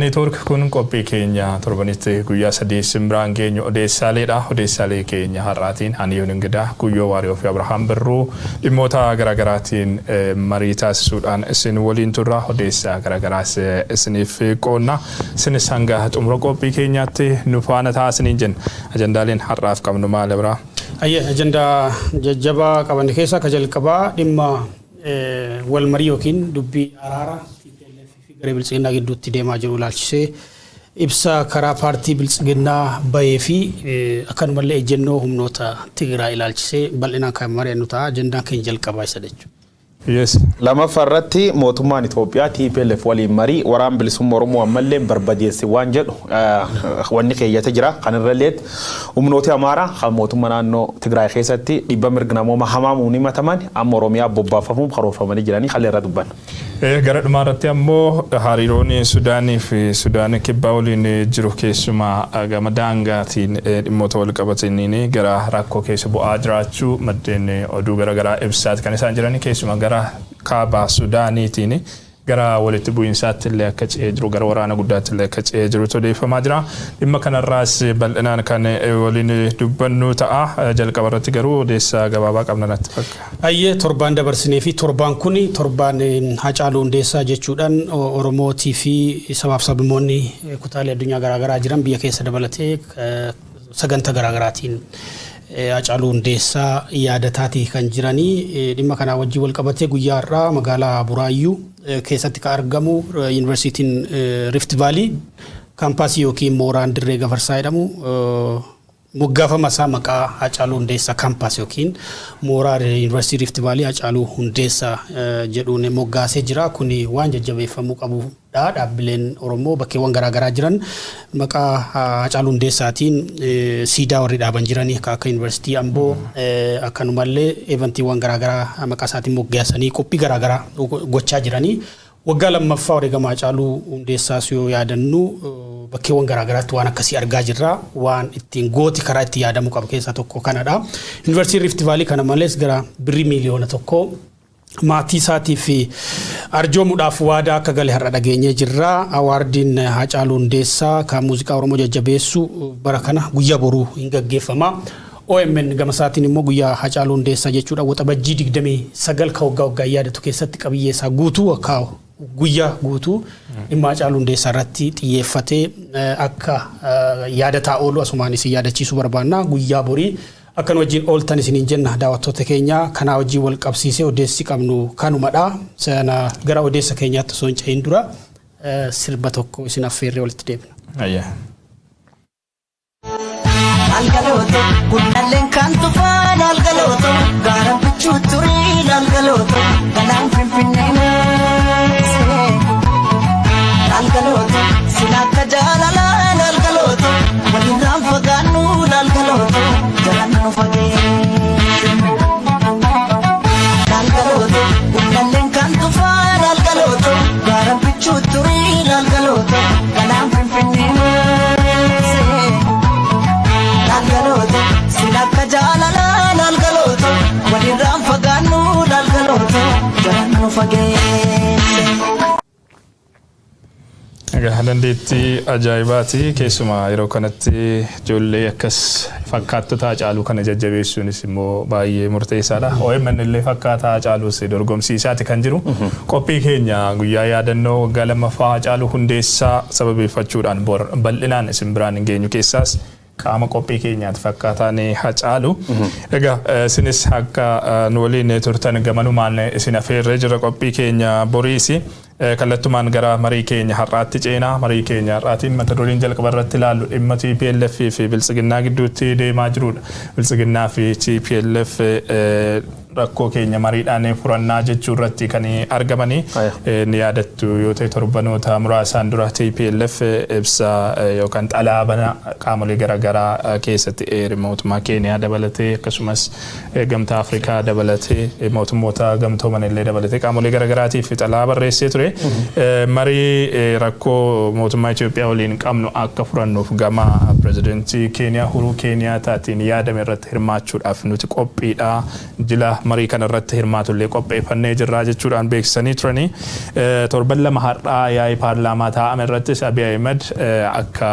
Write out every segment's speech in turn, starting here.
Network kun qophii keenya torbanitti guyyaa 3 isin biraan geenyu odeessaaleedha. Odeessaalee keenya har'aatiin ani Yoon Ingidaa, Guyyoo Waariyoo fi Abrahaam Birruu dhimmoota garaagaraatiin marii taasisuudhaan isin waliin turra. Odeessaa garaagaraas isiniif qoonna. Isinis hanga xumura qophii keenyaatti nu faana ta'aa isiniin jenna. Ajandaaleen har'aaf qabnu maali Abrahaam? Ayyee ajandaa jajjabaa qabanne keessaa ka jalqabaa dhimma wal marii yookiin dubbii araara TPLF fi garee Biltsiginnaa gidduutti deemaa jiru ilaalchisee ibsa karaa paartii Biltsiginnaa bahee fi akkanumallee ejjennoo humnoota Tigraay ilaalchisee bal'inaan kan mari'annu ta'a. Ajandaan keenya jalqabaa isa jechuudha. Yes. Lamaffa irratti mootummaan Itoophiyaa TPLF waliin marii waraan bilisumma Oromoo ammallee barbadeesse waan jedhu wanni keeyyate jira. Kan irralleetti humnooti Amaaraa kan mootummaa naannoo Tigraay keessatti dhibba mirga namooma hamaamuun himataman amma Oromiyaa bobbaafamuuf karoorfamanii jiranii kan irra dubbanna. Gara dhumaa irratti ammoo hariiroon Sudaanii fi Sudaan kibbaa waliin jiru keessumaa gama daangaatiin dhimmoota wal qabataniin gara rakkoo keessa bu'aa jiraachuu maddeen oduu garaagaraa ibsaati kan isaan jiran, keessumaa gara kaaba Sudaaniitiin gara walitti bu'iinsaatti illee akka ce'ee jiru, gara waraana guddaatti illee akka ce'ee jirutu odeeffamaa jira. Dhimma kanarraas bal'inaan kan waliin dubbannu ta'a. Jalqaba irratti garuu odeessaa gabaabaa qabna natti fakkaata. Ayyee, torbaan dabarsinee fi torbaan kun torbaan Hacaaluu Hundeessaa jechuudhaan Oromootii fi sabaaf sablammoonni kutaalee addunyaa garaagaraa jiran biyya keessa dabalatee sagantaa garaagaraatiin Hacaaluu Hundeessaa yaadataatii kan jiranii. Dhimma kanaa wajjin wal qabatee guyyaa har'aa magaalaa Buraayyuu keessatti kan argamu Yuunivarsiitiin Rift Valley kaampaasii yookiin mooraan Dirree Gafarsaa jedhamu moggaafama isaa maqaa Hacaaluu Hundeessaa campus yookiin mooraa Yuunivarsiitii Rift Valley Hacaaluu Hundeessaa jedhuun moggaasee jira. Kuni waan jajjabeeffamuu qabudha. Dhaabbileen Oromoo bakkeewwan garaagaraa jiran maqaa Hacaaluu Hundeessaatiin siidaa warri dhaaban jiranii akka Yuunivarsiitii Amboo, akkanumallee eventiiwwan garaagaraa maqaa isaatiin moggaasanii qophii garaagaraa gochaa jiranii. Waggaa lammaffaa wareegama Hacaaluu Hundeessaas yoo yaadannu bakkeewwan garaagaraatti waan akkasii argaa jirra. Waan ittiin gooti karaa itti yaadamuu qabu keessaa tokko kanadha. Yuunivarsiitiin Rift Valley kana malees gara birrii 1 miiliyoona maatii isaatiif arjoomuudhaaf waadaa akka gale har'a dhageenyee jirra. Awaardiin Hacaaluu Hundeessaa kan muuziqaa Oromoo jajjabeessu bara kana guyyaa boruu hin gaggeeffama. OMN gama isaatiin immoo guyyaa Hacaaluu Hundeessaa jechuudha Waxabajjii 29 kan waggaa waggaa yaadatu keessatti qabiyyee isaa guutuu akka guyyaa guutuu dhimma Hacaaluu Hundeessaa irratti xiyyeeffatee akka yaadataa oolu asumaan isin yaadachiisuu barbaanna. Guyyaa borii akkan wajjin ooltan isiniin jenna daawwattoota keenya. Kanaa wajjin wal qabsiisee odeessi qabnu kanumadha. Sana gara odeessa keenyaatti osoo hin ce'in dura sirba tokko isin affeerree walitti deebina. Ayyaa. Algalooto guddalleen kan tufaan, algalooto gaara bichuu turii, algalooto galaan Finfinnee maasee, algalooto sin akka jaalalaan, algalooto walirraan fagaannu, algalooto jalaan nu fageesse. Algalooto guddalleen kan tufaan, algalooto gaara bichuu turii, algalooto galaan Finfinnee maasee. Laalgalooto sin akka jaalalaa, laalgalooto walirraan fagaannu, laalgalooto jalaan nu fageesse. Egaa dandeettii ajaa'ibaati. Keessumaa yeroo kanatti ijoollee akkas fakkaattota Hacaaluu kana jajjabeessuunis immoo baay'ee murteessaadha. OMN illee fakkaataa Hacaaluus dorgomsiisaati kan jiru. Qophii keenya guyyaa yaadannoo waggaa lammaffaa Hacaaluu Hundeessaa sababeeffachuudhaan bor bal'inaan isin biraan hin geenyu keessaas qaama qophii keenyaati fakkaataan Hacaalu. Egaa isinis akka nu waliin turtan gamanumaan isin afeerree jira qophii keenya boriisi. Kallattumaan gara marii keenya har'aatti ceenaa. Marii keenya har'aatiin mata dureen jalqaba irratti ilaallu dhimma TPLF fi Biltsiginnaa gidduutti deemaa jirudha. Biltsiginnaa fi TPLF rakkoo keenya mariidhaan furannaa jechuu irratti kan argamanii. Ni yaadattu yoo ta'e, torbanoota muraasaan dura TPLF ibsa yookaan xalayaa bana qaamolee garaagaraa keessatti eere, mootummaa Keeniyaa dabalatee, akkasumas Gamtaa Afrikaa dabalatee, mootummoota gamtooman illee dabalatee qaamolee garaagaraatiif xalayaa barreessee ture. Marii rakkoo mootummaa Itoophiyaa waliin qabnu akka furannuuf gama pirezidentii Keeniyaa Uhuruu Keeniyaataatiin yaadame irratti hirmaachuudhaaf nuti qophiidha. Jila marii kana irratti hirmaatullee qopheeffannee jirra jechuudhaan beeksisanii turanii. Torban 2 har'aa yaa'ii paarlaamaa taa'ame irrattis Abiy Ahmed akka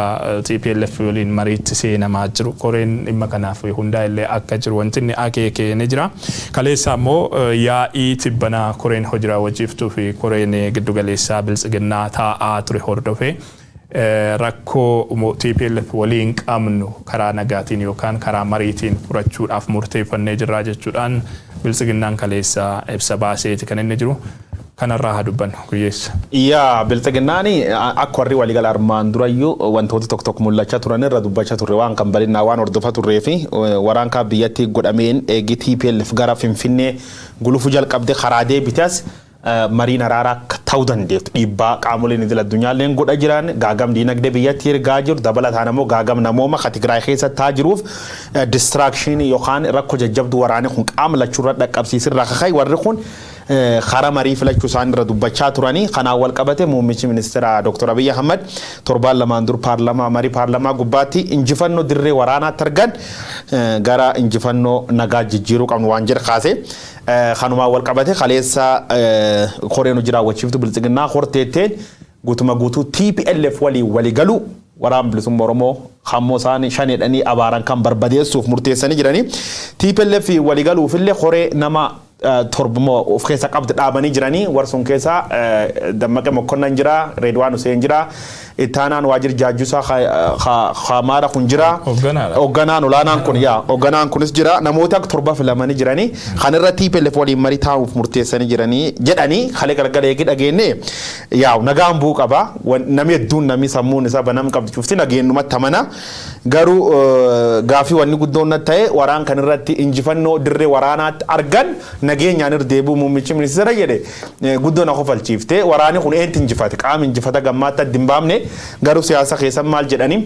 TPLF waliin mariitti seenamaa jiru, koreen dhimma kanaaf hundaa'ellee akka jiru wanti inni akeeke ni jira. Kaleessa ammoo yaa'ii tibbana koreen hojii raawwachiiftuu fi koreen giddugaleessaa Biltsiginnaa taa'aa ture hordofee, rakkoo TPLF waliin qabnu karaa nagaatiin yookaan karaa mariitiin furachuudhaaf murteeffannee jirra jechuudhaan Biltsiginnaan kaleessa ibsa baaseeti kan inni jiru. Kanarraa haa dubbannu, guyyeessa. Yaa, Biltsiginnaan akka warri waliigala armaan durayyuu wantoota tokko tokko mul'achaa turan irra dubbachaa turre, waan kan bal'inaa waan hordofaa turree fi waraan kaa biyyatti godhameen eegi TPLF gara Finfinnee gulufuu jalqabde karaa deebitas mariin araaraa akka ta'uu dandeettu dhiibbaa qaamoleen idil addunyaalleen godha jiran, gaagam diinagdee biyyatti ergaa jiru dabalataan ammoo gaagam namooma ka Tigraay keessa ta'aa jiruuf distraction yookaan rakkoo jajjabduu waraanni kun qaama lachuurra dhaqqabsiisirraa kaka'e warri kun karaa marii filachuu isaan irra dubbachaa turanii. Kanaan wal qabate muummichi ministeera Dr. Abiy Ahmad torbaan 2n dur paarlamaa marii paarlamaa gubbaatti injifannoo dirree waraanaatti argan gara injifannoo nagaa jijjiiruu qabnu waan jedhe kaase. Kanumaan wal qabate kaleessa koreen hojii raawwachiiftuu Biltsiginnaa horteetteen guutuma guutuu TPLF waliin waliigaluu, waraan bilisummaa Oromoo hammoo isaan shan jedhanii abaaran kan barbadeessuuf murteessanii jiranii. TPLF waliigaluufillee koree nama 7 of keessa qabdi dhaabanii jiranii. Warsun keessa Dammaqee Mokkonnan jira, Reedwaan Huseen jira, Ittaanaan Waajir Jaajjusaa Hamaara kun jira. Hoogganaan olaanaan kun, yaa, hoogganaan kunis jira. Namoota akka 7 filamanii jiranii kan irra TPLF waliin marii taa'uuf murteessanii jiranii jedhanii kalee galgala eegi dhageenye. Yaa, nagaan bu'uu qaba. Namni hedduun, namni sammuun isaa banam qabdi cufti nageenyumatti amana. Garuu gaafii wanni guddoon natti ta'e, waraan kan irratti injifannoo dirree waraanaatti argan nageenyaan irra deebi'u muummichi ministeera jedhe guddoo na kofalchiifte. Waraanni kun eentu injifate? Qaama injifata gammaatti addi hin baafne. Garuu siyaasa keessa maal jedhani,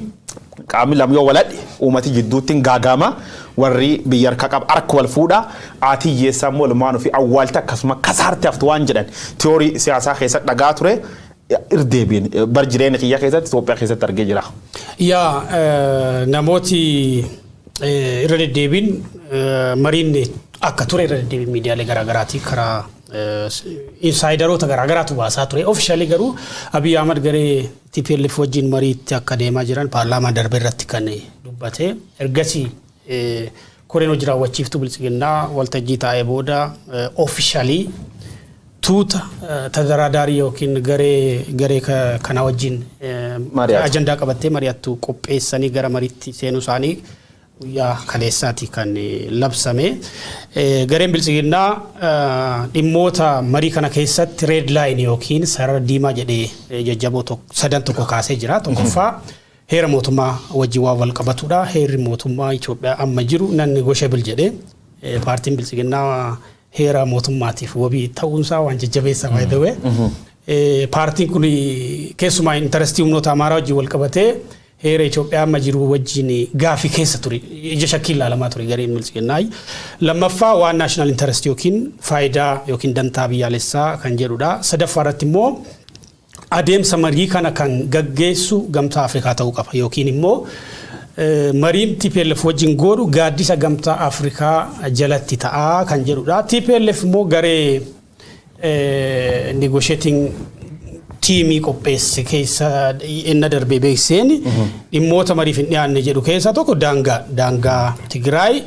qaamni lama yoo waladhe uummati jidduutti hin gaagama, warri biyya harka qaba harka wal fuudha, aatii hiyyeessaa immoo ilmaan ofii awwaalte akkasuma kasaarte haftu waan jedhan tiyoorii siyaasaa keessa dhagaa ture. Irdeebiin bar jireenya kiyya keessatti Itoophiyaa keessatti argee jira. Yaa, namooti irra deddeebiin mariin akka ture irra deddeebiin miidiyaalee garaagaraati karaa insideroota garaagaraatu baasaa ture. Officially garuu Abiy Ahmad garee TPLF wajjin mariitti akka deemaa jiran paarlaamaa darbe irratti kan dubbate. Ergasii koreen hojii raawwachiiftuu Biltsiginnaa waltajjii taa'ee booda officially tuuta ተደራዳሪ yookiin garee kana wajjin ajandaa qabattee mari'attu qopheessanii gara mariitti seenuu isaanii guyyaa kaleessaati kan labsame. Gareen Biltsiginnaa dhimmoota marii kana keessatti red line yookiin sarara diimaa jedhee jajjaboo sadan tokko kaasee jira. Tokkoffaa, heera mootummaa wajjin waan wal qabatudha. Heerri mootummaa Itoophiyaa amma jiru non-negotiable jedhee. Paartiin Biltsiginnaa heera mootummaatiif wabii ta'uunsaa waan jajjabeessa by the way. Paartiin kun keessumaa interestii humnoota Amaaraa wajjin wal qabatee heera Itoophiyaa amma jiru wajjin gaafii keessa ture. Ija shakkii ilaalamaa ture gareen Biltsiginnaa. Lammaffaa, waan national interest yookiin faayidaa yookiin dantaa biyyaalessaa kan jedhudha. Sadaffaa irratti immoo adeemsa marii kana kan gaggeessu Gamtaa Afrikaa ta'uu qaba yookiin immoo mariin TPLF wajjin godhu gaaddisa Gamtaa Afrikaa jalatti ta'aa kan jedhudha. TPLF immoo garee negotiating teamii qopheesse keessa inni darbee beeksiseen dhimmoota mariif hin dhiyaanne jedhu keessaa tokko daangaa Tigraay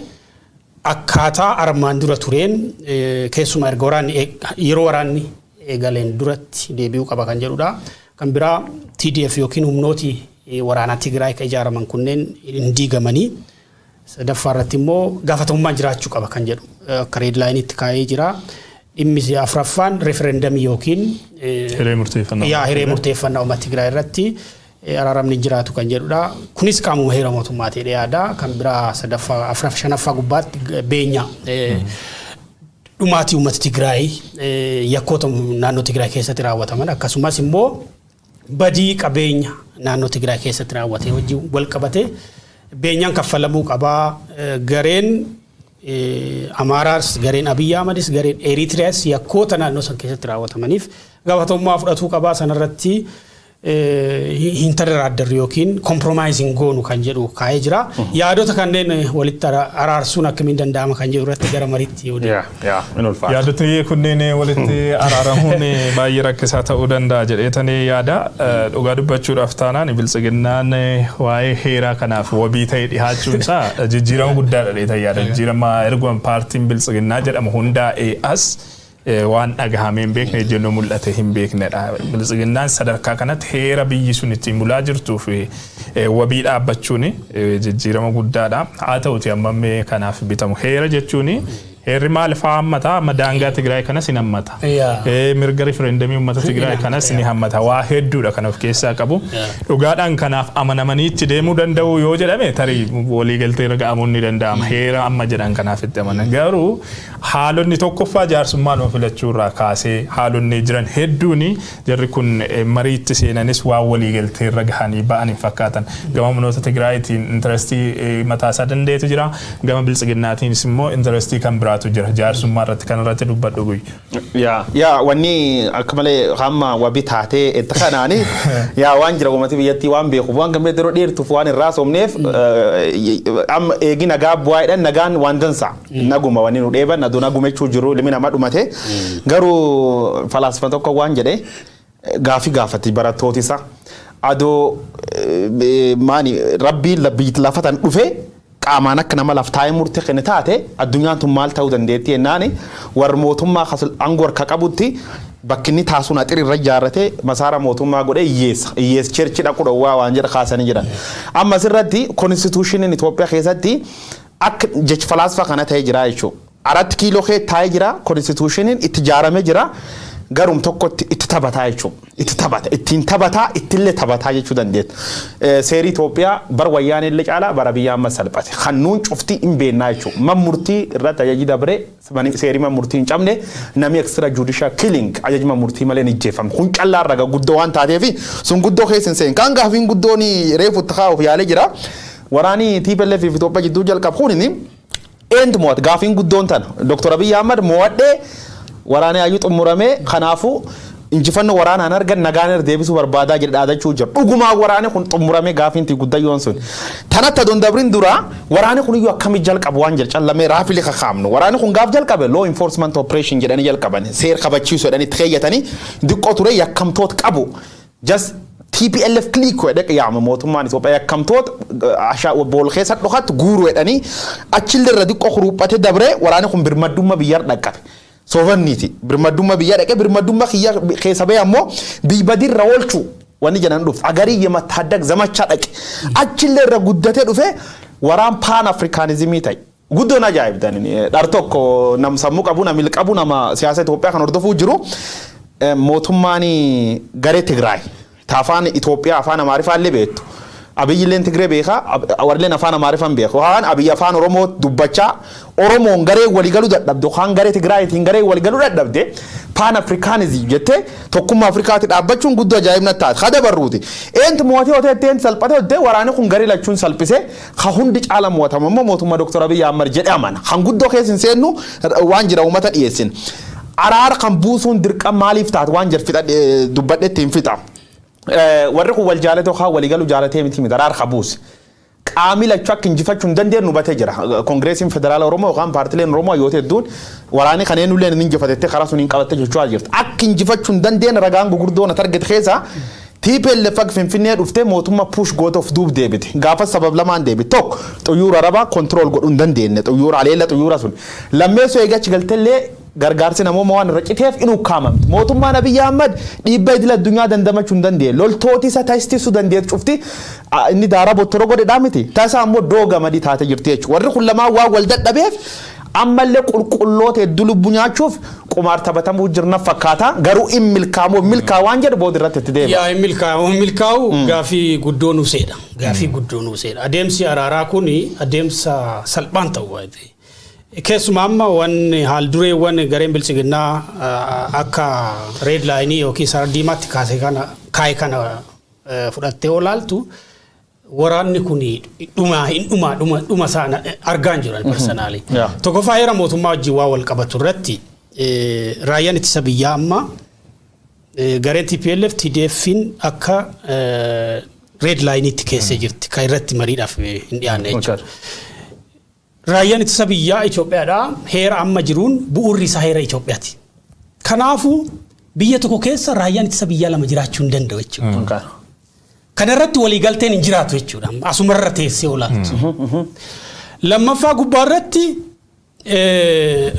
akkaataa armaan dura tureen, keessumaa erga waraanni, yeroo waraanni eegaleen duratti deebi'uu qaba kan jedhudha. Kan biraa, TDF yookiin humnooti waraanaa Tigraay kan ijaaraman kunneen hin diigamanii. Sadaffaa irratti immoo gaafatamummaan jiraachuu qaba kan jedhu akka red lineitti kaa'ee jira. Dhimmi afuraffaan referendamii yookiin hiree murteeffannaa. Yaa, hiree murteeffannaa uummata Tigraay irratti araaramni jiraatu kan jedhudha. Kunis qaamuma heera mootummaa ta'ee yaada. Kan biraa sadaffaa, afuraffaa, shanaffaa gubbaatti beenya dhumaatii uummata Tigraay, yakkoota naannoo Tigraay keessatti raawwataman, akkasumas immoo badii qabeenya naannoo Tigraay keessatti raawwate wajjin wal qabate beenyaan kaffalamuu qabaa. Gareen Amaaraas, gareen Abiyyi Ahmadis, gareen Eritiriyaas yakkoota naannoo san keessatti raawwatamaniif Gaafatamummaa fudhatuu qabaa. Sanarratti hin tadaraaddarru yookiin compromise hin goonu kan jedhu kaa'ee jira. Yaadota kanneen walitti araarsuun akkamiin danda'ama kan jedhu irratti gara mariitti yoo deemu. Yaa, in ulfaata. Yaadotni kunneen walitti araaramuun baay'ee rakkisaa ta'uu danda'a jedheetanii yaada. Dhugaa dubbachuudhaaf taanaan, Biltsiginnaan waa'ee heeraa kanaaf wabii ta'e dhihaachuun isaa jijjiirama guddaadha jedheetan yaada. Jijjiirama erguma paartiin Biltsiginnaa jedhamu hundaa'ee as waan dhagahamee hin beekne, ejjennoo mul'ate hin beeknedha. Biltsiginnaan sadarkaa kanatti heera biyyi sun ittiin bulaa jirtuu fi wabii dhaabbachuun jijjiirama guddaadha. Haa ta'uti, ammammee kanaaf bitamu. Heera jechuun heerri maal fa'aa hammata? Amma daangaa Tigraay kanas hin hammata. Mirga rifereendamii uummata Tigraay kanas ni hammata. Waa hedduudha kan of keessaa qabu. Dhugaadhaan kanaaf amanamanii itti deemuu danda'u yoo jedhame, tarii waliigaltee irra ga'amuun ni danda'ama. Heera amma jedhan kanaaf itti amanan. Garuu haalonni tokkoffaa jaarsummaan of filachuu irraa kaasee haalonni jiran hedduun, jarri kun mariitti seenanis waan waliigaltee irra gahanii ba'an hin fakkaatan. Gama humnoota Tigraayitiin interestii mataasaa danda'etu jira. Gama Biltsiginnaatiinis immoo interestii kan biraatu jira. Jaarsummaa irratti kan irratti dubbadhu guyyu. Yaa, wanni akka malee hamma wabii taatee itti kanaani yaa waan jira, uummati biyyattii waan beekuuf, waan gammadee yeroo dheertuuf waan irraa soomneef, amma eegi nagaa bu'aadhaan nagaan waan dansa naguma wanni nu dheeban aduu nagumechuu jiru, ilmi nama dhumate. Garuu falaasfa tokko waan jedhe gaafii gaafatti barattooti isaa, adoo maani rabbiin biyyi lafatan dhufe qaamaan akka nama laftaa'ee murtee kenne taate, addunyaan tun maal ta'uu dandeetti jennaani, warri mootummaa aangoo harka qabutti bakki inni taasuun axir irra ijaarrate masaara mootummaa godhee hiyyeessa hiyyeessa church dhaqu dhowwaa waan jedha kaasanii jiran. Amma asirratti constitutioniin Itoophiyaa keessatti akka jecha falaasfaa kana ta'ee jira jechuudha. Aratti kiiloo kee taa'ee jira, constitutioniin itti ijaaramee jira, garum tokkotti itti taphataa jechuudha. Itti taphata, ittiin taphataa, ittillee taphataa jechuu dandeetta. Seerri Itoophiyaa bar wayyaanee illee caalaa bara biyya amma salphate. Kan nuun cuftii hin beennaa jechuudha. Man murtii irratti ajaji dabree seerii man murtii hin cabne, namni extra judicial killing ajaji man murtii malee hin ijjeeffamu. Kun callaa raga guddoo waan taateef sun guddoo keessa hin seen. Kaan gaafiin guddoon reefu itti kaa'uuf yaalee jira. Waraanii TPLF fi Itoophiyaa jidduu jalqabu kunini eentu mo'ata? Gaafiin guddoon tana. Dr. Abiyyi Ahmad mo'adhee, waraanee hayyuu xumuramee, kanaafuu injifannoo waraanaan argan nagaan irra deebisuu barbaadaa jedhe dhaadachuu jira. Dhugumaan waraanni kun xumuramee gaafiin gudayyoon sun. Tanatti adoon dabrin dura waraanni kun iyyuu akkamitti jalqabu waan jedhu callamee raafili kakaamnu. Waraanni kun gaaf jalqabe law enforcement operation jedhanii jalqaban. Seer kabachiisuu jedhanii itti keeyyatanii diqqoo ture yakkamtoota qabu. Just TPLF clique jedhee yaama mootummaan Itoophiyaa, yakkamtoota bool keessa dhokattu guuru jedhanii achillee irra diqqoo kuruphate dabree waraanni kun birmaddummaa biyyar dhaqqabe. Sovereignty birmaddummaa biyya dhaqee, birmaddummaa kiyya keessa bahee ammoo biyya oolchuu wanni jedhan dhufe agarii የመታደግ ዘመቻ dhaqe, achillee irra guddatee dhufe waraan Pan Africanismii ta'e. Guddoon ajaa'ibdan dhar tokko nam sammuu qabu, nam qabu, nama siyaasa Itoophiyaa kan hordofuu jiru, mootummaan garee Tigraay ta afaan Itoophiyaa afaan Amaariffaa illee beektu. Abiyyilleen Tigree beekaa, warreen afaan Amaariffaan beeku. Waan Abiyyi afaan Oromoo dubbachaa Oromoon garee waliigaluu dadhabde yookaan garee Tigraayitiin garee waliigaluu dadhabde, Pan Africanism jettee tokkummaa Afrikaatti dhaabbachuun guddoo ajaa'ibna taate. Kada barruuti. Eentu mo'atee hoteetti, eentu salphatee hojjetee? Waraanni kun garee lachuun salphisee ka hundi caala mo'atama immoo mootummaa Dr. Abiyyi Ahmad jedhee amana. Kan guddoo keessa hin seennu, waan jira uummata dhiyeessin. Araara kan buusuun dirqama maaliif taate waan jedhu fixa dubbadhetti hin fixa. Warri kun wal jaalate yookaan waliigaluu jaalatee miti araara kabuuse. Qaamni lachuu akka injifachuu hin dandeenye hubatee jira. Koongireesiin Federaala Oromoo yookaan paartileen Oromoo yoo hedduun waraanni kanneen illee ni injifatettee karaa sun hin qabatte jechaa jirti. Akka injifachuu hin dandeenye ragaan gurguddoo na targete keessa TPLF akka Finfinnee dhuftee mootummaa push goota of duub deebite. Gaafa sabab lamaan deebite. Tokko, xuyyuura Arabaa control godhuu hin dandeenye. Xuyyuura aleella xuyyuura sun. Lammeessoo, eegachi galtellee gargaarsi namooma waan irra citeef in ukkaamamte. Mootummaan Abiyyi Ahmad dhiibbaa idil addunyaa dandamachuu hin dandeenye. Loltooti isa taasisuu dandeetu cufti inni daaraa bottoro godhedhaa miti. Tasaa ammoo dooga madii taatee jirti jechuudha. Warri kun lamaan waan wal dadhabeef ammallee qulqulloota hedduu lubbuu nyaachuuf qumaar taphatamuu jirna fakkaata. Garuu in milkaa'u milkaa waan jedhu booda irratti itti deema. Yaa, in milkaa'u, in milkaa'u gaafii guddoo nuuseedha. Gaafii guddoo nuuseedha. Adeemsi araaraa kun adeemsa salphaan ta'u waayee. Keessumaa amma wanni haal dureewwan gareen Bilchiginnaa akka red lineii yookiin sarara diimaatti kaase kana kaa'e kana fudhattee olaaltu, waraanni kun dhuma hin dhuma dhuma dhuma isaa argaa hin jiran personally. Tokkoffaa, heera mootummaa wajjin waa wal qabatu irratti raayyaan ittisa biyyaa amma Gareen TPLF TDF'n akka red lineiitti keessee jirti. Kan irratti mariidhaaf hin dhiyaanne jechuudha. Raayyaan ittisa biyyaa Itoophiyaadhaa heera amma jiruun bu'uurri isaa heera Itoophiyaati. Kanaafuu biyya tokko keessa raayyaan ittisa biyyaa lama jiraachuu hin danda'u jechuudha. Kana irratti waliigalteen hin jiraatu jechuudha. Asumarra teessee olaaltu. Lammaffaa gubbaa irratti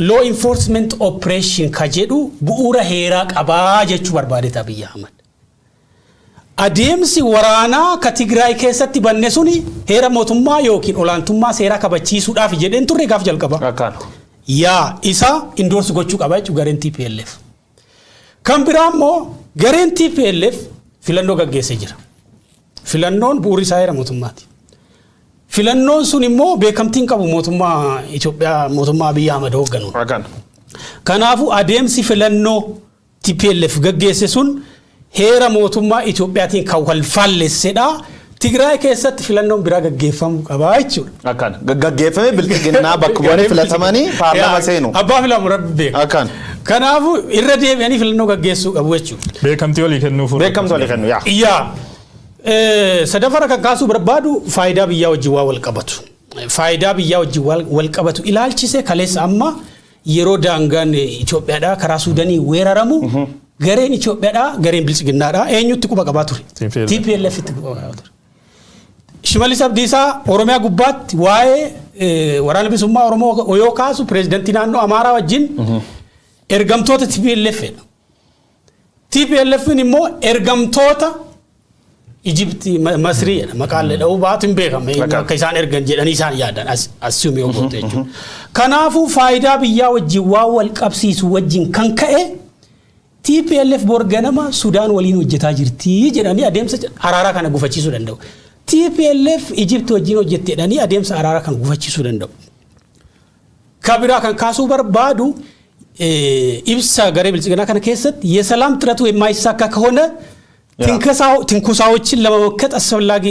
law enforcement operation ka jedhu bu'uura heeraa qabaa jechuu barbaadeeta Abiyyi Ahmad. Adeemsi waraanaa ka Tigraay keessatti banne suni heera mootummaa yookiin olaantummaa seeraa kabachiisuudhaaf jedheen turre gaaf jalqaba. Yaa isa endorse gochuu qaba jechuudha gareen TPLF. Kan biraa immoo gareen TPLF filannoo gaggeessee jira. Filannoon bu'uurri isaa heera mootummaati. Filannoon sun immoo beekamtii hin qabu mootummaa Itoophiyaa, mootummaa Abiyyi Ahmad hoogganuun. Kanaafuu adeemsi filannoo TPLF gaggeesse sun heera mootummaa Itoophiyaatiin kan wal faallessedha. Tigraay keessatti filannoon biraa gaggeeffamuu qaba jechuudha. Akkaan gaggeeffamee bilxiginnaa bakka bu'anii filatamanii paarlaama seenu. Abbaa filamu rabbi beeka. Akkaan. Kanaafuu irra deebi'anii filannoo gaggeessuu qabu jechuudha. Beekamtii walii kennuu fuudhu. Beekamtii walii kennu, yaa. Yaa. Sadaffara kan kaasuu barbaadu faayidaa biyyaa wajjin waa wal qabatu. Faayidaa biyyaa wajjin wal qabatu ilaalchise kaleessa amma yeroo daangaan Itoophiyaadhaa karaa Suudanii weeraramu gareen Itoophiyaadhaa, gareen bilxiginnaadhaa eenyutti quba qabaa ture? TPLF. TPLF itti quba qabaa ture. Shimallis Abdiisaa Oromiyaa gubbaatti waa'ee waraana bilisummaa Oromoo yoo kaasu pireezidantii naannoo Amaaraa wajjin ergamtoota TPLF dha. TPLF immoo ergamtoota Ijipti, Masrii jedha, maqaan dha'uu baatu hin beekame akka isaan ergan jedhanii isaan yaadan assume yoo goote jechuudha. Kanaafuu faayidaa biyyaa wajjin waan wal qabsiisu wajjin kan ka'e TPLF bor ganama Sudaan waliin hojjetaa jirti jedhanii adeemsa araaraa kana gufachiisuu danda'u. TPLF Ijipti wajjin hojjette jedhanii adeemsa araaraa kana gufachiisuu danda'u. Kabiraa kan kaasuu barbaadu ibsa garee bilxiginnaa kana keessatti የሰላም ጥረቱ የማይሳካ ከሆነ ትንኮሳዎችን ለመመከት አስፈላጊ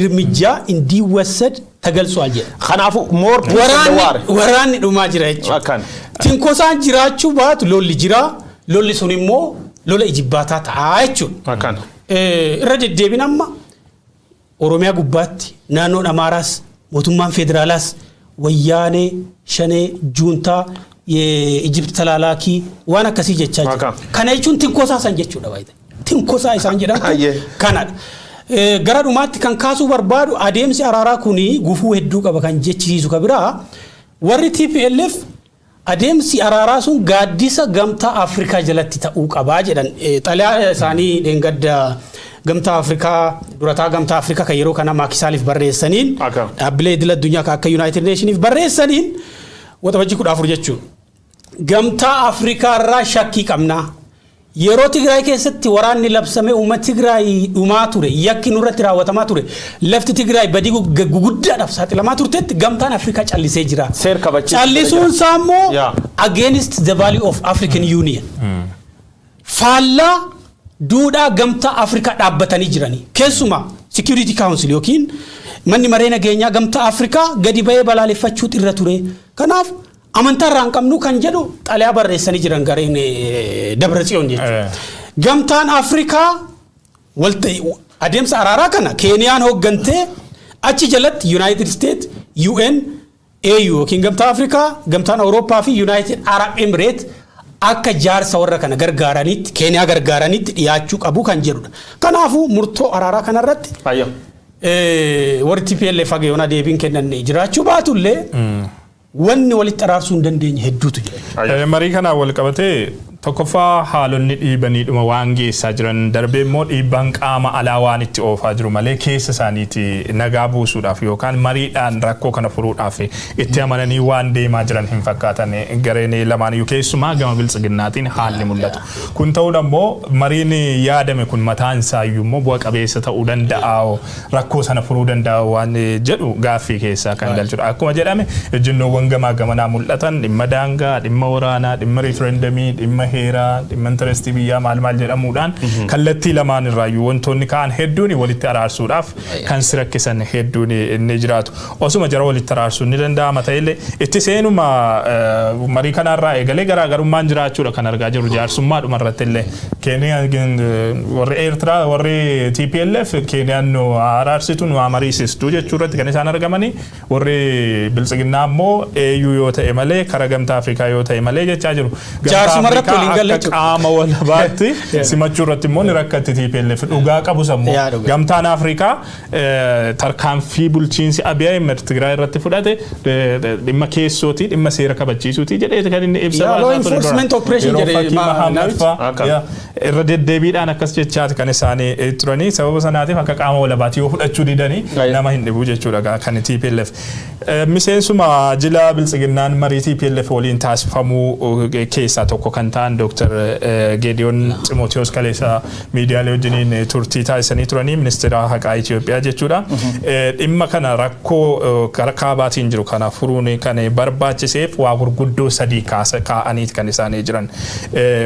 እርምጃ እንዲወሰድ ተገልጿል jedha. Kanaafuu more Waraanni dhumaa jira jechuudha. Akkaan. Tinkosaan jiraachuu baatu lolli jira. Lolli sun immoo lola ijibbaataa ta'a jechuudha. Akkaan. Irra deddeebiin amma Oromiyaa gubbaatti naannoon Amaaraas mootummaan federaalaas wayyaanee, shanee, juuntaa, Ijipti talaalaakii waan akkasii jechaa jira. Akkaan. Kana jechuun tinkosaa san jechuudha baay'ee. Tinkosaa isaan jedhamtu kanadha. Gara dhumaatti kan kaasuu barbaadu adeemsi araaraa kuni gufuu hedduu qaba kan jechisiisu ka biraa warri TPLF adeemsi araaraa sun gaaddisa gamtaa Afrikaa jalatti ta'uu qabaa jedhan. Xalayaa isaanii dheengadda gamtaa Afrikaa, durataa gamtaa Afrikaa kan yeroo kana Maakisaaliif barreessaniin, dhaabbilee idil addunyaa kan akka United Nationiif barreessaniin, Waxabajjii 14 jechuun, gamtaa Afrikaa irraa shakkii qabnaa. Yeroo Tigraay keessatti waraanni labsamee uummata Tigraay dhumaa ture, yakki nurratti raawwatamaa ture, lafti Tigraay badii guguddaadhaaf saaxilamaa turtetti gamtaan Afrikaa callisee jira. Seer kabachiisuu. Callisuun isaa immoo against the value of African Union. Faallaa duudhaa gamtaa Afrikaa dhaabbatanii jiranii. Keessumaa Security Council yookiin manni maree nageenyaa gamtaa Afrikaa gadi ba'ee balaaleffachuutu irra ture. Kanaaf amantaa irraa hin qabnu kan jedhu xalayaa barreessanii jiran gareen Dabra Tsiyoon jechuudha. Gamtaan Afrikaa adeemsa araaraa kana Keeniyaan hooggantee achi jalatti United States, UN, AU yookiin gamtaa Afrikaa, gamtaan Awurooppaa fi United Arab Emirates akka jaarsa warra kana gargaaranitti, Keeniyaa gargaaranitti dhiyaachuu qabu kan jedhudha. Kanaafuu murtoo araaraa kanarratti warri TPLF haga deebiin kennan jiraachuu baatullee wanni walitti araarsuu hin dandeenye hedduutu jira. Marii kanaan wal qabatee tokkoffaa haalonni dhiibanii dhuma waan geessaa jiran, darbee immoo dhiibbaan qaama alaa waan itti oofaa jiru malee keessa isaaniiti nagaa buusuudhaaf yookaan mariidhaan rakkoo kana furuudhaaf itti amananii waan deemaa jiran hin fakkaatan gareen lamaaniyyuu, keessumaa gama biltsiginnaatiin haalli mul'atu. Kun ta'uun ammoo mariin yaadame kun mataan isaayyuu immoo bu'a qabeessa ta'uu danda'a, rakkoo sana furuu danda'a waan jedhu gaaffii keessaa kan galchudha. Akkuma jedhame ejjennoowwan gamaa gamanaa mul'atan dhimma daangaa, dhimma waraanaa, dhimma riiferendamii, dhimma heeraa, dhimma interestii biyyaa maal maal jedhamuudhaan kallattii lamaan irraayyuu wantoonni ka'an hedduun walitti araarsuudhaaf kan si rakkisan hedduun ni jiraatu. Osuma jara walitti araarsuun ni danda'ama ta'ellee, itti seenuma marii kanarraa eegalee garaagarummaan jiraachuudha kan argaa jirru jaarsummaadhuma irratti illee. Keeniyaan, warri Eertiraa, warri TPLF Keeniyaan nu araarsitu, nu mariisistu jechuu irratti kan isaan argamanii, warri Biltsiginnaa immoo AU yoo ta'e malee, karaa Gamtaa Afrikaa yoo ta'e malee jechaa jiru. Gamtaa Jaarsuma irratti Afrikaa waliin galle akka jechuudha. qaama walabaatti simachuu irratti immoo ni rakkatti TPLF dhugaa qabu sammuu. Yaa, dhugaa. Gamtaan Afrikaa tarkaanfii bulchiinsi Abiy Ahmed Tigraay irratti fudhate dhimma keessootii, dhimma seera kabachiisuutii jedhee kan inni ibsa Yaa, law baasaa ture dura. enforcement operation Yeroo jedhe fakkii Mahammad namichi. fa'aa, Akka. yaa, irra deddeebiidhaan akkas jechaati kan isaanii turanii. Sababa sanaatiif akka qaama walabaatti yoo fudhachuu didanii nama hin dhibu jechuudha kan TPLF. Miseensuma jila Biltsiginnaan marii TPLF waliin taasifamuu keessaa tokko kan ta'an Dr. Geediyoon Ximootiyoos kaleessa miidiyaalee wajjiniin turtii taasisanii turanii, ministeera haqaa Itoophiyaa jechuudha. Dhimma kana, rakkoo karaa kaabaatiin jiru kana furuun kan barbaachiseef waa gurguddoo sadii kaa'aniiti kan isaanii jiran.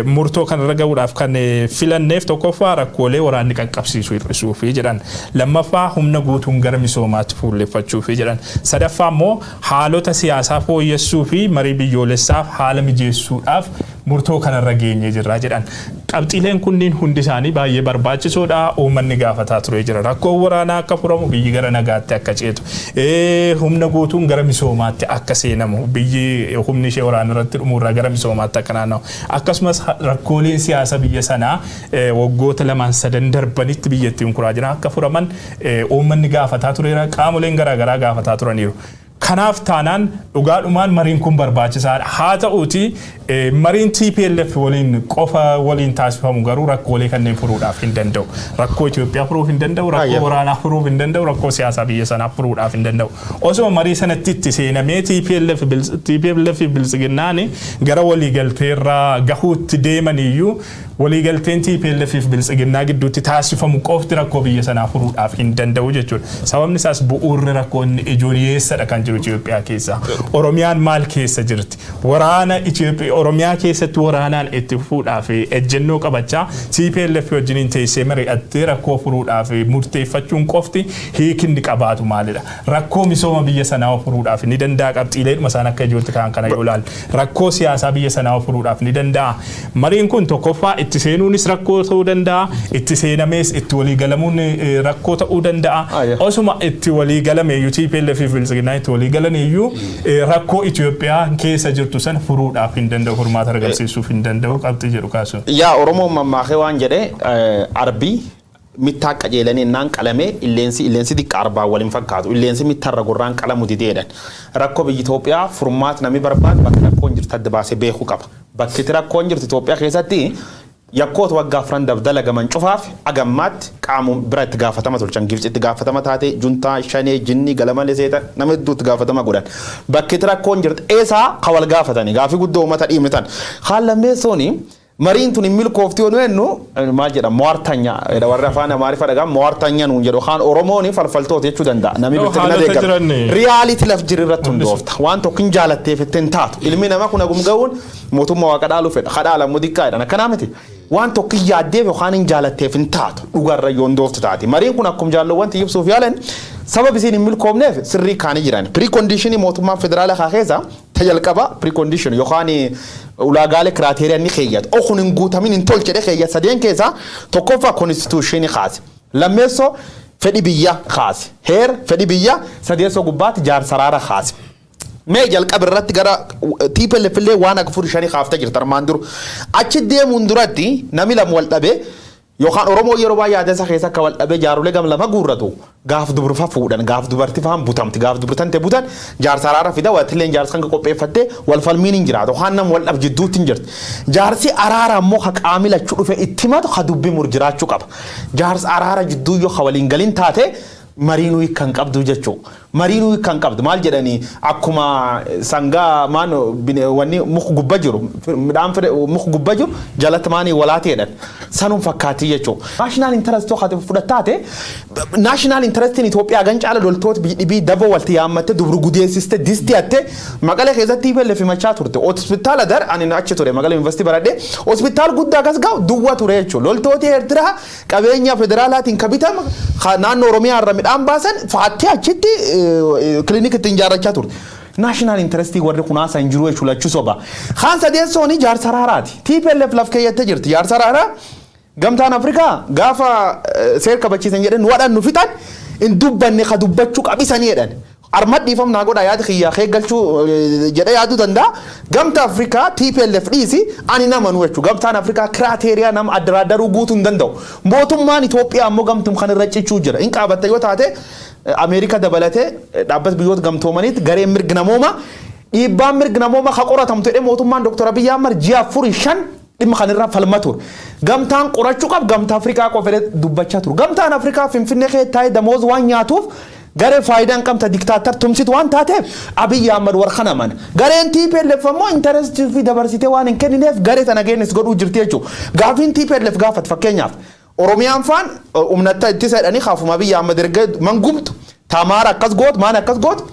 Murtoo kanarra gahuudhaaf kan filanneef, tokkoffaa, rakkoolee waraanni qaqqabsiisu hir'isuufi jedhan. Lammaffaa, humna guutuun gara misoomaatti fuulleffachuufi jedhan. Sadaffaa immoo haalota siyaasaa fooyyessuu fi marii biyyoolessaaf haala mijeessuudhaaf murtoo kanarra geenyee jirra jedhan. Qabxiileen kunniin hundi isaanii baay'ee barbaachisoodha. Uummanni gaafataa ture jira. Rakkoon waraanaa akka furamu, biyyi gara nagaatti akka ceetu, humna guutuun gara misoomaatti akka seenamu, biyyi humni ishee waraana irratti dhumuurraa gara misoomaatti akka naanna'u. Akkasumas rakkooleen siyaasa biyya sanaa waggoota lamaan sadan darbanitti biyyattiin kuraa jiran akka furaman uummanni gaafataa tureera. Qaamoleen garaagaraa gaafataa turaniiru. Kanaaf taanaan dhugaadhumaan mariin kun barbaachisaadha. Haa ta'uuti mariin TPLF waliin qofa waliin taasifamu garuu rakkoolee kanneen furuudhaaf hin danda'u. Rakkoo Itoophiyaa furuuf hin danda'u, rakkoo waraanaa furuuf hin danda'u, rakkoo siyaasaa biyya sanaa furuudhaaf hin danda'u. Osuma marii sanatti itti seenamee TPLF fi Biltsiginnaan gara waliigalteerraa gahuutti deeman iyyuu, waliigalteen TPLF fi Biltsiginnaa gidduutti taasifamu qofti rakkoo biyya sanaa furuudhaaf hin danda'u jechuudha. Sababni isaas bu'uurri rakkoo inni ijoon eessadha kan jiru Itoophiyaa keessa? Oromiyaan maal keessa jirti? Waraana Itoophiyaa Oromiyaa keessatti waraanaan itti fufuudhaaf ejjennoo qabachaa TPLF wajjiniin teessee mari'attee rakkoo furuudhaaf murteeffachuun qofti hiikinni qabaatu maalidha? Rakkoo misooma biyya sanaa furuudhaaf ni danda'a? Qabxiileedhuma isaan akka ijootti kaan kana yoo ilaalle, rakkoo siyaasaa biyya sanaa furuudhaaf ni danda'a? Mariin kun tokkoffaa itti seenuunis rakkoo ta'uu danda'a, itti seenamees itti waliigalamuun rakkoo ta'uu danda'a. Osuma itti walii galame iyyuu, TPLF fi Biltsiginnaa itti walii galan iyyuu, rakkoo Itoophiyaa keessa jirtu sana furuudhaaf hin danda'u, furmaata argamsiisuuf hin danda'u qabxii jedhu kaasu. Yaa, Oromoon mammaakee waan jedhe, arbii mittaa qajeelanii naan qalamee illeensi xiqqa arbaa waliin fakkaatu, illeensi mittarra gurraan qalamu dideedhan. Rakkoo biyya Itoophiyaa furmaata namni barbaadu bakka rakkoon jirtu adda baasee beekuu qaba. Bakki itti rakkoon jirtu Itoophiyaa keessatti yakkoota waggaa 4 dabdalagaman cufaaf agammaatti qaamu bira itti gaafatama tolchan. Gibxi itti gaafatama taate, juntaa, shanee, jinni, galamalee, seeta, nama hedduu itti gaafatama godhan. Bakki itti rakkoon jirtu eesaa ka wal gaafatanii gaafii guddoo uummata dhiimnitan. Haan lammeessooni, mariin tun hin milkoofti yoo nu jennu maal jedha? Mo'artanya warri afaan Amaariffaa dhagaa mo'artanya nuun jedhu, kaan Oromoon falfaltoota jechuu danda'a. Namni Yoo bilchina haalota deeggara. jiran Reality laf jiru irratti hundoofta. Waan tokko hin jaalatteef ittiin taatu. Ilmi namaa kun hagum ga'uun mootummaa Waaqa dhaaluu fedha. Kadhaa lamuu xiqqaa jedhan, akkanaa miti. Waan tokko hin yaaddeef yookaan hin jaalatteef hin taatu. Dhugarra yoo hundooftu taati. Mariin kun akkuma jaalluwwan ibsuuf yaalan sababa isiin hin milkoomneef sirrii kaanii jiran. Preconditionii mootummaan federaalaa kaa keessa tajalqaba precondition yookaan ulaagaalee, criteria inni keeyyatu. Okun hin guutamin hin tolchedhe keeyyat sadeen keessaa tokkoffaa constitutionii kaase. Lammeessoo fedhi biyya kaase. Heer fedhi biyya, sadeessoo gubbaatti jaarsaraara kaase. Mee jalqaba irratti gara TPLF illee waan akka furii shanii kaaftee jirta armaan duru. Achi deemuun duratti namni lama wal dhabee yookaan Oromoo yeroo baay'ee yaada isaa keessa akka wal dhabee jaarolee gam lama guurratu, gaaf dubrfa fuudhan, gaaf dubartii faan butamti, gaaf dubartan ta'e butan, jaarsa araara fida, watilleen jaarsa kan qopheeffattee wal falmiin hin jiraatu yookaan nama wal dhab jidduutti hin jirti. Jaarsi araara immoo ka qaami lachuu dhufe itti himatu ka dubbii mur jiraachuu qaba. Jaarsi araara jidduu yoo ka waliin galin taate mariinuu kan qabdu jechuudha. Mariinuu kan qabdu maal jedhanii, akkuma sangaa maan wanni muka gubba jiru, midhaan muka gubba jiru jalatti maanii walaateedhan sanum fakkaatii jechuudha. National interest tokko fudhattaate, national interestiin Itoophiyaa gan caala loltoota dhibii daba walti yaammatte, dubru gudeessiste, disti hatte Maqalee keessatti TPLF himachaa turte. Hospitaala dar ani achi ture, Maqalee Yuunivarsiitii baradhee, hospitaal guddaa akkas ga'u duwwa ture jechuudha. Loltooti Eertiraa qabeenya federaalaatiin ka bitama naannoo Oromiyaa irra midhaan baasan fa'aattee achitti kilinika ittiin ijaarrachaa turte. National interestii warri kunaasa hin jiru jechuudha, lachuu soba. Kaan sadeessooni jaarsa araaraati. TPLF laf keeyyattee jirti. Jaarsa araaraa Gamtaan Afrikaa gaafa seer kabachiisan jedhan, wadhan nu fixan hin dubbanne, ka dubbachuu qabisanii jedhan. Armad dhiifam naa godha, yaada kiyyaa kee galchuu jedhee yaaduu danda'a. Gamtaa Afrikaa TPLF dhiisi, ani nama nu jechuudha. Gamtaan Afrikaa criteria nama addaraaddaruu guutuu hin danda'u. Mootummaan Itoophiyaa ammoo gamtum kan irra cichuu jira. Hin qaabatta yoo taate, Ameerika dabalatee dhaabbata Biyyoota Gamtoomaniitti gareen mirgi namoomaa, dhiibbaan mirgi namoomaa ka qoratamtu jedhee mootummaan Dr. Abiyyi Ahmad ji'a 4, 5 dhimma kanarraa falma ture. Gamtaan qorachuu qab, Gamtaa Afrikaa qofa fedhe dubbachaa ture. Gamtaan Afrikaa Finfinnee keessa taa'ee damooz waan nyaatuuf, garee faayidaa hin qabne diktaatar tumsitu waan taateef, Abiyyi Ahmad warra kana amana. Gareen TPLF ammoo interestii fi dabarsitee waan hin kennineef garee tana geenis godhuu jirti jechuudha. Gaafiin TPLF gaafat, fakkeenyaaf Oromiyaan faan humnatta ittisa jedhanii kaafuma Abiyyi Ahmad erga mangubtu Tamaara akkas gootu, maan akkas gootu,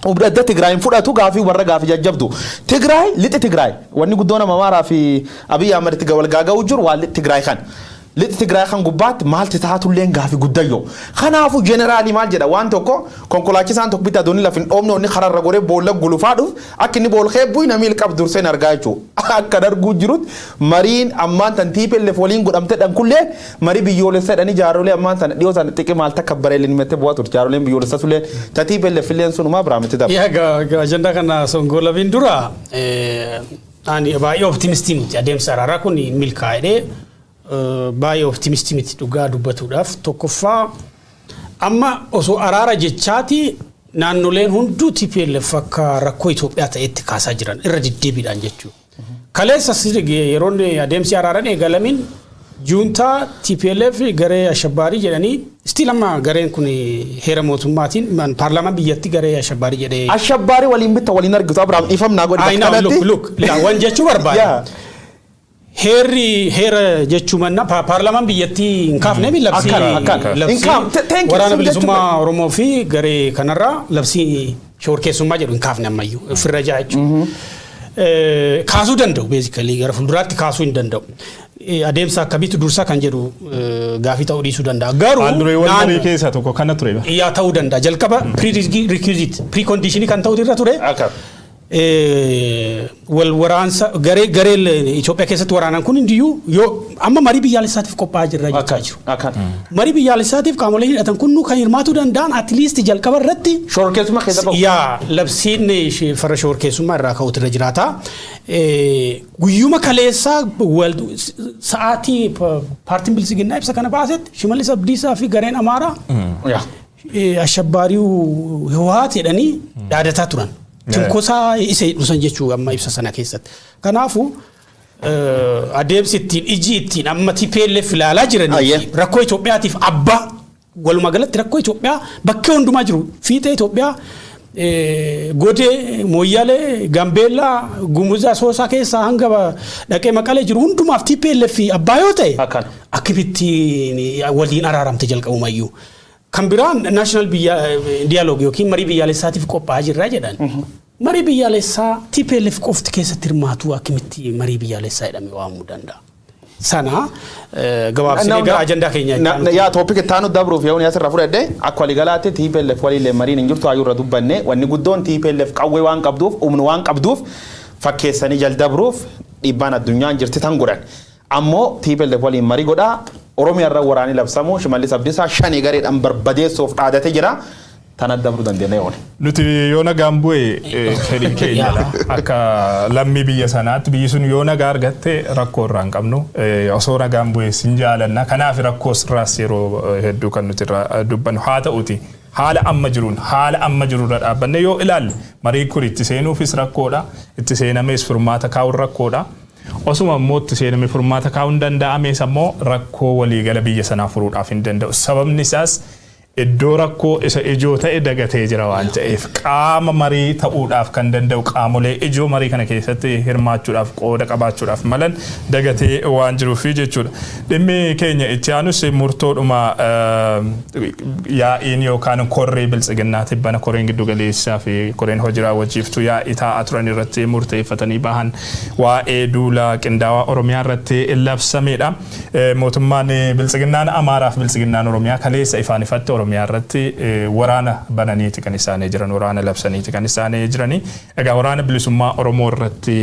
humna adda Tigraay hin fudhatu, gaafii warra gaafii jajjabdu. Tigraay, lixi Tigraay, wanni guddoon Amaaraa fi Abiyyi Ahmad itti wal gaaga'uu jiru waan lixi Tigraay kan. Lixi Tigraay kan gubbaatti maalti taatulleen gaafii guddayyoo. Kanaafuu jeneraalii maal jedha, waan tokko konkolaachisaan tokko bitaa doonii lafa hin dhoofne, inni kararra goree boolla gulufaa dhufu akka inni bool keebbuu namni ilqab durseen argaa jechuudha. Akka darguu jirutti mariin ammaan tan TPLF waliin godhamte dhan kullee marii biyyoolessaa jedhanii jaarolee ammaan tana dhiyoo tana xiqqi maal takka bareelin mettee bu'aa turte, jaaroleen biyyoolessaa tulleen ta TPLF illeen sunumaa biraa miti tapha. Yaa, ajandaa kana songoo labiin dura, ani baay'ee optimistii miti. Adeemsa araaraa kun milkaa'ee baay'ee optimistii miti dhugaa dubbatuudhaaf. Tokkoffaa, amma osoo araara jechaati naannoleen hunduu TPLF akka rakkoo Itoophiyaa ta'etti kaasaa jiran irra deddeebiidhaan jechuudha. Kaleessa yeroo adeemsi araaran eegalamin juuntaa TPLF garee ashabbaarii jedhanii, still amma gareen kun heera mootummaatiin paarlaamaan biyyattii garee ashabbaarii jedhee. Ashabbaarii waliin bitta waliin argitu, Abiraam, dhiifam naa godhi. I know, look, look, wan jechuu barbaada. Heerri heera jechuu manna paarlaamaan biyyattii hin kaafne labsii labsii Waraana Bilisummaa Oromoo fi garee kanarraa labsii shororkeessummaa jedhu hin kaafne ammayyuu ofirra jaa jechuudha. Kaasuu danda'u, basically gara fuulduraatti kaasuu hin danda'u. Adeemsa akkamiitu dursa kan jedhu gaafii ta'uu dhiisuu danda'a. Garuu Haaldureewwan marii keessaa tokko kana ture. Yaa, ta'uu danda'a. Jalqaba pre-requisite, pre-conditionii kan ta'utu irra ture. Wal waraansa garee garee Itoophiyaa keessatti waraanan kun hundiyyuu yoo amma marii biyyaalessaatiif qophaa'aa jirra jechaa jiru. Marii biyyaalessaatiif qaamolee hidhatan kun kan hirmaatuu danda'an at least jalqaba irratti. Shororkeessummaa keessa bahu. Yaa, labsiin farra shororkeessummaa irraa ka'utu irra jiraata. Guyyuma kaleessaa sa'aatii paartiin Bilisiginnaa ibsa kana baasetti Shimallis Abdiisaa fi gareen Amaaraa ashabbaariው ህወሓት jedhanii dhaadataa turan. Tinkosaa isa dhusan jechuu amma ibsa sana keessatti. Kanaafuu adeemsi ittiin iji ittiin amma TPLF ilaalaa jiranii fi rakkoo Itoophiyaatiif abbaa, walumaa galatti rakkoo Itoophiyaa bakkee hundumaa jiru, fiixee Itoophiyaa Godee, Mooyyalee, Gambeellaa, Gumuzaa, Soosaa keessaa hanga dhaqee Maqalee jiru hundumaaf TPLF abbaa yoo ta'e, akkamittiin waliin araaramte jalqabumayyuu? Kan biraan national biyya dialogue yookiin marii biyyaalessaatiif qophaa'aa jirra jedhan. Marii biyyaalessaa TPLF qofti keessatti hirmaatu akkamitti marii biyyaalessaa jedhamee waamuu danda'a? Sana gabaabsinee gara ajandaa keenya. Yaa, topic itti aanu dabruuf yoo asirraa fudhadhe, akka waliigalaatti TPLF waliillee mariin hin jirtu hayyuu irra dubbanne. Wanni guddoon TPLF qawwee waan qabduuf, humna waan qabduuf, fakkeessanii jal dabruuf dhiibbaan addunyaan jirti tan godhan. Ammoo TPLF waliin marii godhaa, Oromiyaa irra waraanii labsamuu, Shimallis Abdiisaa shanii gareedhaan barbadeessuuf dhaadate jira. Tana dabruu dandeenya yoone. Nuti yoo nagaan bu'e fedhii keenyadha. Akka lammii biyya sanaatti biyyi sun yoo nagaa argatte rakkoo irraa hin qabnu. Osoo nagaan bu'e sin jaalanna. Kanaaf rakkoo irraas yeroo hedduu kan nuti irraa dubbannu haa ta'uti. Haala amma jirurra dhaabbanne yoo ilaalle, marii kun itti seenuufis rakkoodha. Itti seenamees furmaata kaa'uun rakkoodha. Osuma immoo itti seename furmaata kaa'uun danda'amees ammoo rakkoo waliigala biyya sanaa furuudhaaf hin danda'u. Sababni isaas Iddoo rakkoo isa ijoo ta'e dagatee jira waan ta'eef, qaama marii ta'uudhaaf kan danda'u, qaamolee ijoo marii kana keessatti hirmaachuudhaaf, qooda qabaachuudhaaf malan dagatee waan jiruufi jechuudha. Dhimmi keenya itti aanus murtoodhuma yaa'iin yookaan korree biltsiginnaa tibbana koreen giddu galeessaa fi koreen hojii raawwachiiftuu yaa'ii taa'aa turan irratti murteeffatanii bahan waa'ee duula qindaawaa Oromiyaa irratti labsamedha. Mootummaan biltsiginnaan Amaaraa fi biltsiginnaan Oromiyaa kaleessa ifaan ifatti Oromiyaa irratti waraana bananiiti kan isaanii jiran, waraana labsaniiti kan isaanii jiranii. Egaa waraana bilisummaa Oromoo irratti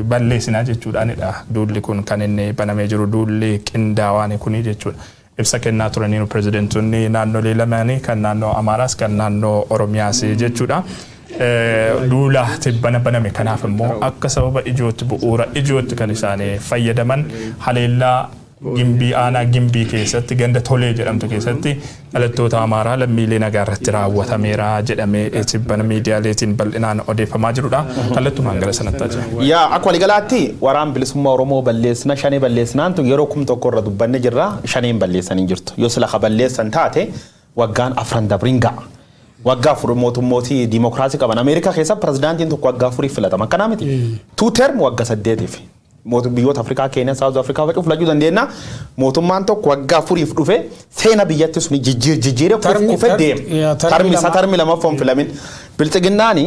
balleessinaa jechuudhaanidha duulli kun kan inni banamee jiru, duulli qindaawaan kuni jechuudha. Ibsa kennaa turaniiru pirezidentoonni naannolee lamaanii, kan naannoo Amaaraas kan naannoo Oromiyaas jechuudha. Duula tibbana baname kanaaf immoo akka sababa ijootti, bu'uura ijootti kan isaanii fayyadaman haleellaa Gimbii, aanaa Gimbii keessatti ganda Tolee jedhamtu keessatti dhalattoota Amaaraa lammiilee nagaa irratti raawwatameera jedhamee tibbana miidiyaaleetiin bal'inaan odeeffamaa jirudha. Kallattumaan gara sanatti jira. Yaa, akka waliigalaatti waraan bilisummaa Oromoo balleessina, shanee balleessinaan tun yeroo 1000 irra dubbanne jirra. Shaneen balleessanii jirtu. Yoo sila ka balleessan taate waggaan 4 dabriin ga'a. Waggaa 4 mootummootii diimokiraasii qaban Ameerikaa keessa pirezidaantiin tokko waggaa 4f filatama. Akkanaa miti. Two term waggaa 8f. Mootum biyyoota Afrikaa, Keeniyaa, South Afrikaa faccuu filachuu dandeenya. Mootummaan tokko waggaa 4f dhufe seena biyyatti suni jijjiiree kufee deema. Termi Termi isaa lama. Termi lammaffaa hin filamin. Biltsiginnaani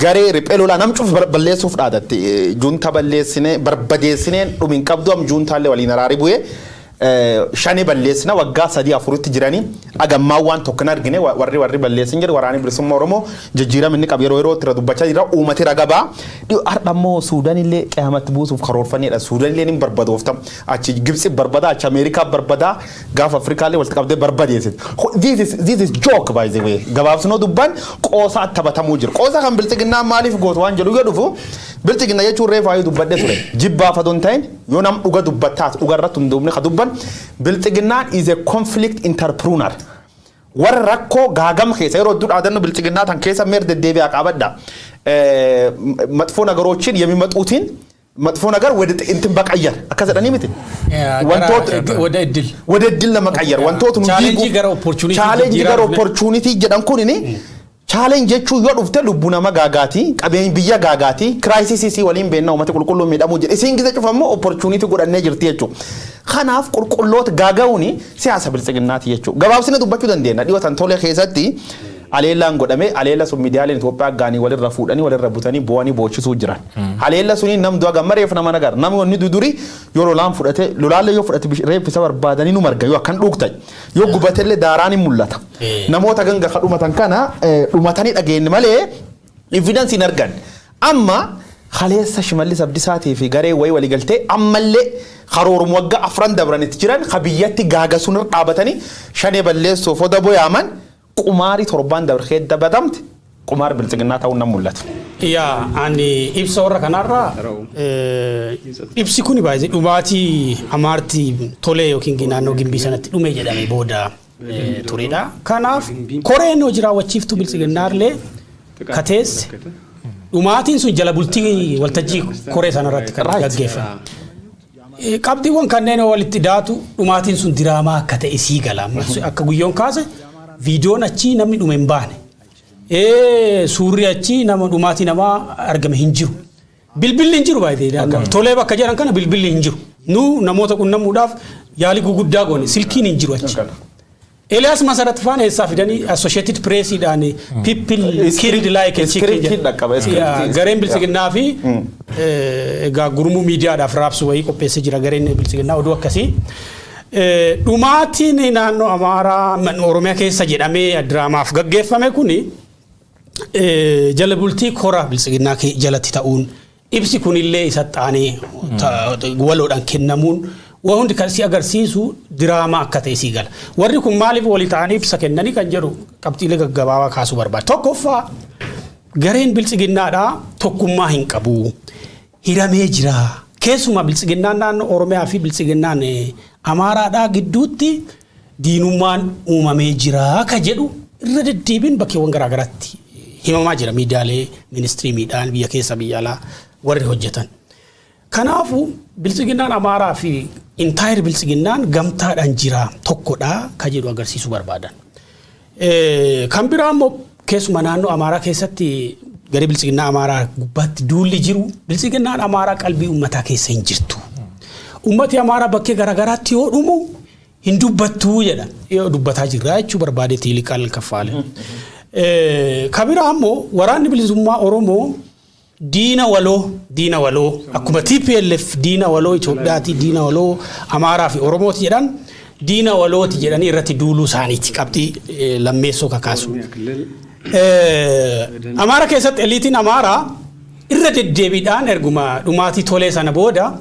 garee riphee lolaa nam cuuf balleessuuf dhaadatte. Junta balleessine barbadeessineen dhumin qabdu, am juuntaallee waliin araarii bu'ee shani balleessina waggaa 3 4tti jiranii agammaa waan tokko hin argine. Warri balleessin jedhu waraanni bilisummaa Oromoo jijjiirama inni qabu yeroo yerootti irra dubbachaa jira, uummati raga ba'a. Har'a immoo Suudanillee qiyamatti buusuuf karoorfanneedha. Suudanillee ni barbadoofta, achi Gibxi barbadaa, achi Ameerikaa barbadaa, gaafa Afrikaallee walitti qabdee barbadeessite. This is joke, by the way. Gabaabsinoo dubban qoosaa taphatamuu jiru. Qoosaa kan biltsiginnaa maaliif gootu waan jedhu yoo dhufu, biltsiginna jechuun reefu ayuu dubbadhe ture. Jibbaaf adoo hin ta'in, yoo nam dhuga dubbattaas dhuga irratti hundoofne ka dubban, biltsiginnaan is a conflict entrepreneur. Warra rakkoo gaagam keessa yeroo hedduu dhaadannu biltsiginnaa tan keessa meer deddeebi'aa qabadha. መጥፎ ነገሮችን የሚመጡትን መጥፎ ነገር ወደ እንትን መቀየር akkas jedhanii miti. Wantoota ወደ እድል ወደ እድል ለመቀየር wantoota nu Challenge diiguuf- gara opportunity challenge gara jijjiiraa. Opportunity jedhan kunini challenge jechuun yoo dhufte lubbuu nama gaagaati, qabeenya biyya gaagaati, crisis waliin beennaa uummata qulqulluu miidhamuu jedhe, isiin gise cufammoo opportunity godhannee jirti jechuudha. Kanaaf qulqulloota gaaga'uuni siyaasa biltsiginnaati jechuudha. Gabaabsine dubbachuu dandeenya. Dhiyoo tan Tolee keessatti aleellaan godhame, aleella sun miidiyaaleen Itoophiyaa gaanii walirra fuudhanii walirra butanii bo'anii boochisuu jiran. Aleella suni nam du'a gamma reef nama nagar namni wanni duduri yoo lolaan fudhate, lolaallee yoo fudhate reef isa barbaadanii nu marga, yoo akkan dhuugtan yoo gubatellee daaraan hin mul'ata. Namoota ganga ka dhumatan kana dhumatanii dhageenye malee evidence hin argan. Amma kaleessa Shimallis Abdisaatii fi garee wayii waliigaltee ammallee karoorum waggaa 4 dabranitti jiran ka biyyatti gaaga sun irra dhaabatanii shanee balleessuuf oda boyaaman, qumaarii torbaan dabre dabatamte qumaar biltsiginnaa ta'uun nan mul'ata. Yaa, ani ibsa warra kanarraa ibsi kun baay'ee dhumaatii Amaartii Tolee yookiin naannoo Gimbii sanatti dhume jedhame booda turedha. Kanaaf koreen hojii raawwachiiftuu biltsiginnaallee kateesse dhumaatiin sun jala bultii waltajjii koree sanarratti kan gaggeeffame. Qabxiiwwan kanneen walitti daatu dhumaatiin sun diraamaa akka ta'e sii gala. Akka guyyoon kaase viidiyoon achii namni dhume hin baane. Suurri achii nama dhumaatii namaa argame hin jiru. Bilbilli hin jiru baay'ee. Tolee bakka jedhan kana bilbilli hin jiru. Nu namoota qunnamuudhaaf yaalii guguddaa goone, silkiin hin jiru achi. Eliyaas Masarat faan eessaa fidanii Associated Pressiidhaan "people killed like a chicken" Scriptiin dhaqqaba, scriptiin. Gareen biltsiginnaa fi egaa gurmuu miidiyaadhaaf raabsu wayii qopheessee jira gareen biltsiginnaa oduu akkasii. Dhumaatiin naannoo Amaaraa Oromiyaa keessa jedhamee diraamaaf gaggeeffame kuni jala bultii kora biltsiginnaa jalatti ta'uun, ibsi kunillee isa xaanee waloodhaan kennamuun waa hundi kan si agarsiisu diraamaa akka ta'e sii gala. Warri kun maaliif walii ta'anii ibsa kennanii kan jedhu qabxiilee gaggabaabaa kaasuu barbaada. Tokkoffaa, gareen biltsiginnaadhaa tokkummaa hin qabu. Hiramee jira. Keessumaa biltsiginnaan naannoo Oromiyaa fi biltsiginnaan Amaaraadhaa gidduutti diinummaan uumamee jira ka jedhu irra deddeebiin bakkeewwan garaagaraatti himamaa jira miidiyaalee ministirii miidhaan biyya keessa biyya alaa warri hojjetan. Kanaafuu Biltsiginnaan Amaaraa fi entire Biltsiginnaan gamtaadhaan jira, tokkodha ka jedhu agarsiisuu barbaadan. Kan biraa immoo keessuma naannoo Amaaraa keessatti garee Biltsiginnaa Amaaraa gubbaatti duulli jiru, Biltsiginnaan Amaaraa qalbii uummataa keessa hin jirtu. Uummati Amaaraa bakkee garaagaraatti yoo dhumu hin dubbattuu jedha. Yoo dubbataa jirra jechuu barbaadeeti Yiliqaal Kaffaale. Kan biraa immoo Waraanni Bilisummaa Oromoo diina waloo akkuma TPLF diina waloo Itoophiyaati, diina waloo Amaaraa fi Oromooti jedhan, diina walooti jedhanii irratti duuluu isaaniiti qabxii lammeessoo kakaasu. Amaara keessatti eliitiin Amaaraa irra deddeebiidhaan erguma dhumaatii Tolee sana booda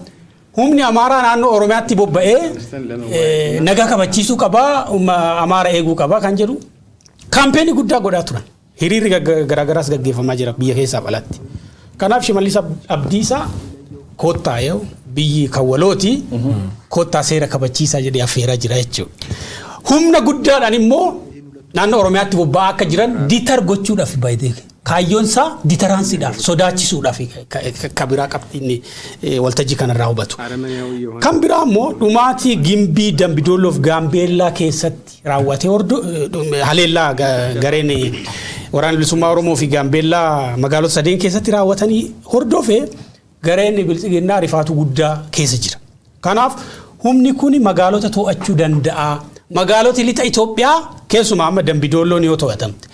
humni Amaaraa naannoo Oromiyaatti bobba'ee nagaa kabachiisuu qabaa, Amaara eeguu qabaa kan jedhu campaign guddaa godhaa turan. Hiriirri garaagaraas gaggeeffamaa jira biyya keessaaf alatti. Kanaaf Shimallis Abdiisaa "Koottaa, yoo biyyi kan walooti, koottaa seera kabachiisaa" jedhee affeeraa jira jechuudha. Humna guddaadhaan immoo naannoo Oromiyaatti bobba'aa akka jiran deter gochuudhaaf baay'ee kaayyoon isaa deterrence-iidhaaf, sodaachisuudhaaf ka biraa qabxiin waltajjii kanarraa hubatu. Kan biraa immoo dhumaatii Gimbii, Dambidolloof Gaambeellaa keessatti raawwatee haleellaa gareen Waraana Bilisummaa Oromoo fi Gaambeellaa magaalota sadeen keessatti raawwatanii hordofee gareen Biltsiginnaa rifaatu guddaa keessa jira. Kanaaf humni kun magaalota to'achuu danda'a. Magaaloti lixa Itoophiyaa keessumaa amma Dambidoolloon yoo to'atamte,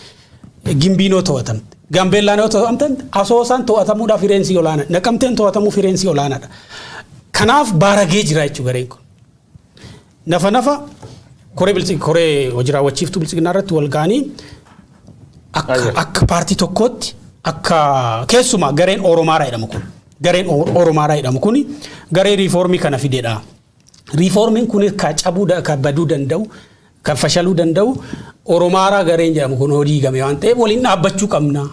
Gimbiin yoo to'atamte, Gaambeellaan yoo to'atamte, Asoosaan to'atamuudhaaf hireensi olaanaadha. Naqamteen to'atamuuf hireensi olaanaadha. Kanaaf baaragee jira jechuudha gareen kun. Nafa nafa koree hojii raawwachiiftuu Biltsiginnaa irratti wal ga'anii akka paartii tokkootti, akka keessumaa gareen Oromaaraa jedhamu kun, gareen Oromaaraa jedhamu kun garee riifoormii kana fidedha. Riifoormiin kun ka cabuu, ka baduu danda'u, kan fashaluu danda'u Oromaaraa gareen jedhamu kun hojii game waan ta'eef waliin dhaabbachuu qabna.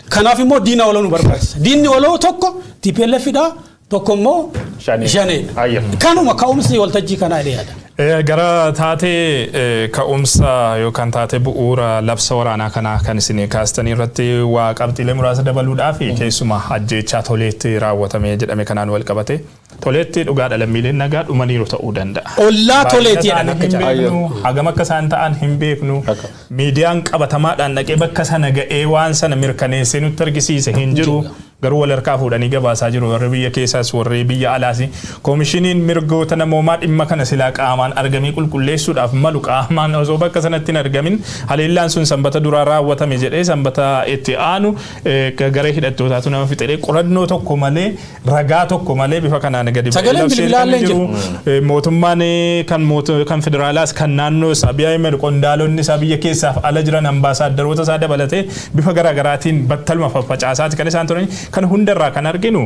Kanaaf immoo diina waloo nu barbaachisa. Diinni waloo tokko TPLF dha, tokko immoo Shaneedha. Kanuma ka'umsi waltajjii kanaa jedhee yaada. Gara taatee ka'umsa yookaan taatee bu'uura labsa waraanaa kanaa kan isin kaastanii irratti waa qabxiilee muraasa dabaluudhaaf, keessumaa ajjeechaa Toleetti raawwatamee jedhame kanaan wal qabate. Toleetti dhugaadha, lammiileen nagaa dhumaniiru ta'uu danda'a. Ollaa Toleetti jedhan akka hin beeknu, hagam akka isaan ta'an hin beeknu. Miidiyaan qabatamaadhaan dhaqee bakka sana ga'ee waan sana mirkaneessee nutti argisiise hin jiru. Garuu wal harkaa fuudhanii gabaasaa jiru warri biyya keessaas warri biyya alaas. Koomishiniin mirgoota namoomaa dhimma kana silaa qaamaan argamee qulqulleessuudhaaf malu qaamaan osoo bakka sanatti hin argamin haleellaan sun Sanbata duraa raawwatame jedhee, Sanbata itti aanu garee hidhattootaatu nama fixedhee, qorannoo tokko malee, ragaa tokko malee bifa kanaan gadi Sagaleen bilbilaallee jiru. Mootummaan kan federaalaas kan naannoo isaa Abiy Ahmed, qondaalonni isaa biyya keessaaf ala jiran, ambaasaaddaroota isaa dabalatee bifa garaagaraatiin battaluma faffacaasaati kan isaan turan. Kan hundarraa kan arginu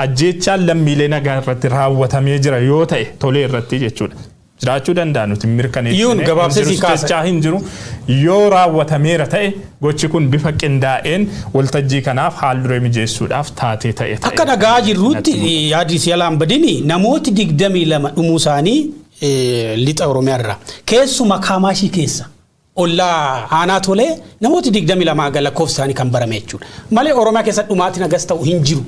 ajjeechaan lammiilee nagaa irratti raawwatamee jira yoo ta'e Tolee irratti jechuudha. Jiraachuu danda'a, nuti mirkaneessine. Iyyuun gabaabsee sii kaasa. Jechaa hin jiru. Yoo raawwatameera ta'e gochi kun bifa qindaa'een waltajjii kanaaf haal duree mijeessuudhaaf taatee ta'e ta'e. Akka dhagaa jirrutti yaadni si alaan badini namooti 22 dhumuu isaanii lixa Oromiyaa irraa. Keessuma Kaamaashii keessa ollaa aanaa Tolee namooti 22 aga lakkoofsa isaanii kan barame jechuudha. Malee Oromiyaa keessa dhumaatiin hagas ta'u hin jiru.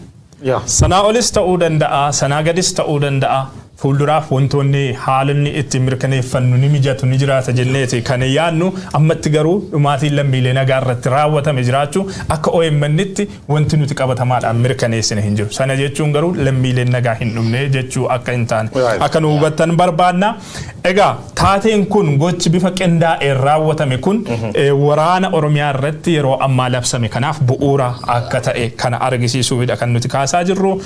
Sanaa olis ta'uu danda'a, sanaa gadis ta'uu danda'a. Fuulduraaf wantoonni haalonni itti mirkaneeffannu ni mijatu, ni jiraata jenneeti kan yaadnu. Ammatti garuu dhumaatiin lammiilee nagaa irratti raawwatame jiraachuu akka OMN'tti wanti nuti qabatamaadhaan mirkaneessine hin jiru. Sana jechuun garuu lammiileen nagaa hin dhumne jechuu akka hin taane akka nu hubattan barbaadna. Egaa taateen kun, gochi bifa qindaa'een raawwatame kun waraana Oromiyaa irratti yeroo ammaa labsame kanaaf bu'uura akka ta'e kana argisiisuufidha kan nuti kaasaa jirru.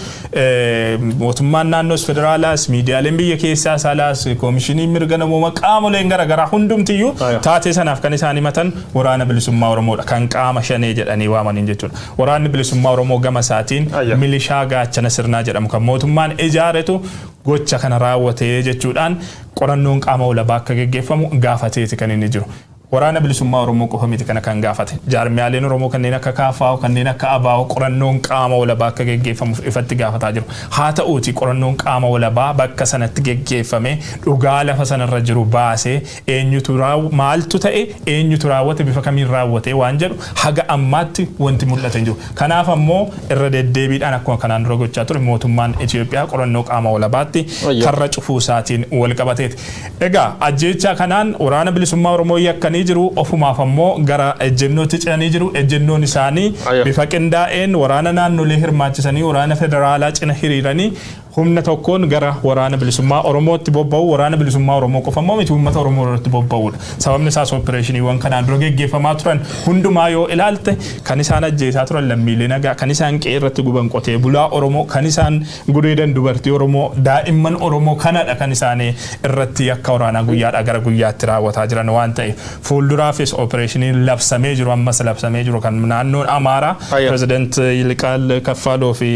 Mootummaan naannoos federaalaas, miidiyaaleen biyya keessaas alaas, koomishiniin mirga namoomaa, qaamoleen garaagaraa hundumtiyyuu taatee sanaaf kan isaan himatan Waraana Bilisummaa Oromoodha, kan qaama Shanee jedhanii waamaniin jechuudha. Waraanni Bilisummaa Oromoo gama isaatiin milishaa Gaachana Sirnaa jedhamu kan mootummaan ijaaretu gocha kana raawwatee jechuudhaan qorannoon qaama walabaa akka geggeeffamu gaafateeti kan inni jiru. Waraana Bilisummaa Oromoo qofa miti kana kan gaafate. Jaarmiyaaleen Oromoo kanneen akka KFO, kanneen akka ABO qorannoon qaama walabaa akka geggeeffamuuf ifatti gaafataa jiru. Haa ta'uuti, qorannoon qaama walabaa bakka sanatti geggeeffame dhugaa lafa sanarra jiru baasee, eenyutu, maaltu ta'e, eenyutu raawwate, bifa kamiin raawwate waan jedhu haga ammaatti wanti mul'ate hin jiru. Kanaaf ammoo irra deddeebiidhaan akkuma kanaan dura gochaa ture mootummaan Itoophiyaa qorannoo qaama walabaatti karra cufuu isaatiin wal qabateeti. Egaa ajjeechaa kanaan Waraana Bilisummaa Oromoo yakkanii jiru, ofumaaf ammoo gara ejjennootti ce'anii jiru. Ejjennoon isaanii bifa qindaa'een waraana naannolee hirmaachisanii, waraana federaalaa cina hiriiranii, humna tokkoon gara Waraana Bilisummaa Oromootti bobba'u. Waraana Bilisummaa Oromoo qofa immoo miti, uummata Oromoo irratti bobba'uudha. Sababni isaas opereeshiniiwwan kanaan dura geggeeffamaa turan hundumaa yoo ilaalte, kan isaan ajjeesaa turan lammiilee nagaa, kan isaan qe'ee irratti guban qotee bulaa Oromoo, kan isaan gudeedan dubartii Oromoo, daa'imman Oromoo kanadha kan isaan irratti yakka waraanaa guyyaadhaa gara guyyaatti raawwataa jiran waan ta'eef, fuulduraafis opereeshiniin labsamee jiru, ammas labsamee jiru, kan naannoon Amaaraa Pireezidant Yiliqaal Kaffaaloo fi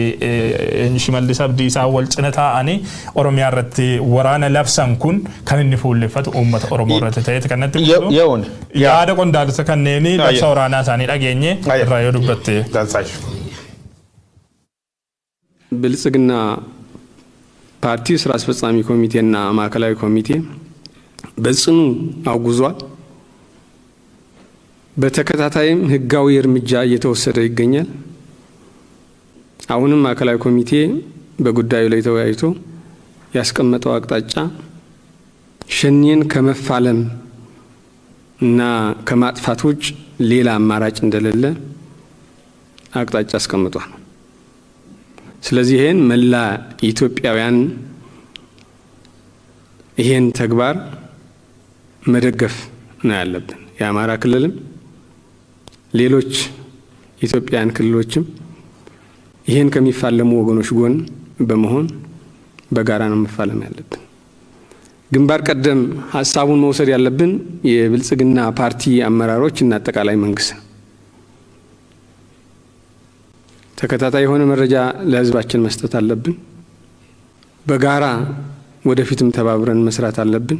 Shimallis Abdiisaa wal cina taa'anii Oromiyaa irratti waraana labsan kun kan inni fuulleffatu uummata Oromoo irratti ta'eeti kan natti mul'atu. Yeroon. Yaada qondaaltota kanneenii labsa waraanaa isaanii dhageenye irraa yoo dubbatte. Dansaash. ብልጽግና ፓርቲ ስራ አስፈጻሚ ኮሚቴና ማዕከላዊ ኮሚቴ በጽኑ አውግዟል። በተከታታይም ህጋዊ እርምጃ እየተወሰደ ይገኛል። አሁንም ማዕከላዊ ኮሚቴ በጉዳዩ ላይ ተወያይቶ ያስቀመጠው አቅጣጫ ሸኔን ከመፋለም እና ከማጥፋት ውጭ ሌላ አማራጭ እንደሌለ አቅጣጫ አስቀምጧል። ስለዚህ ይሄን መላ ኢትዮጵያውያን ይሄን ተግባር መደገፍ ነው ያለብን። የአማራ ክልልም ሌሎች ኢትዮጵያውያን ክልሎችም ይሄን ከሚፋለሙ ወገኖች ጎን በመሆን በጋራ ነው መፋለም ያለብን። ግንባር ቀደም ሀሳቡን መውሰድ ያለብን የብልጽግና ፓርቲ አመራሮች እና አጠቃላይ መንግስት ነው። ተከታታይ የሆነ መረጃ ለህዝባችን መስጠት አለብን። በጋራ ወደፊትም ተባብረን መስራት አለብን።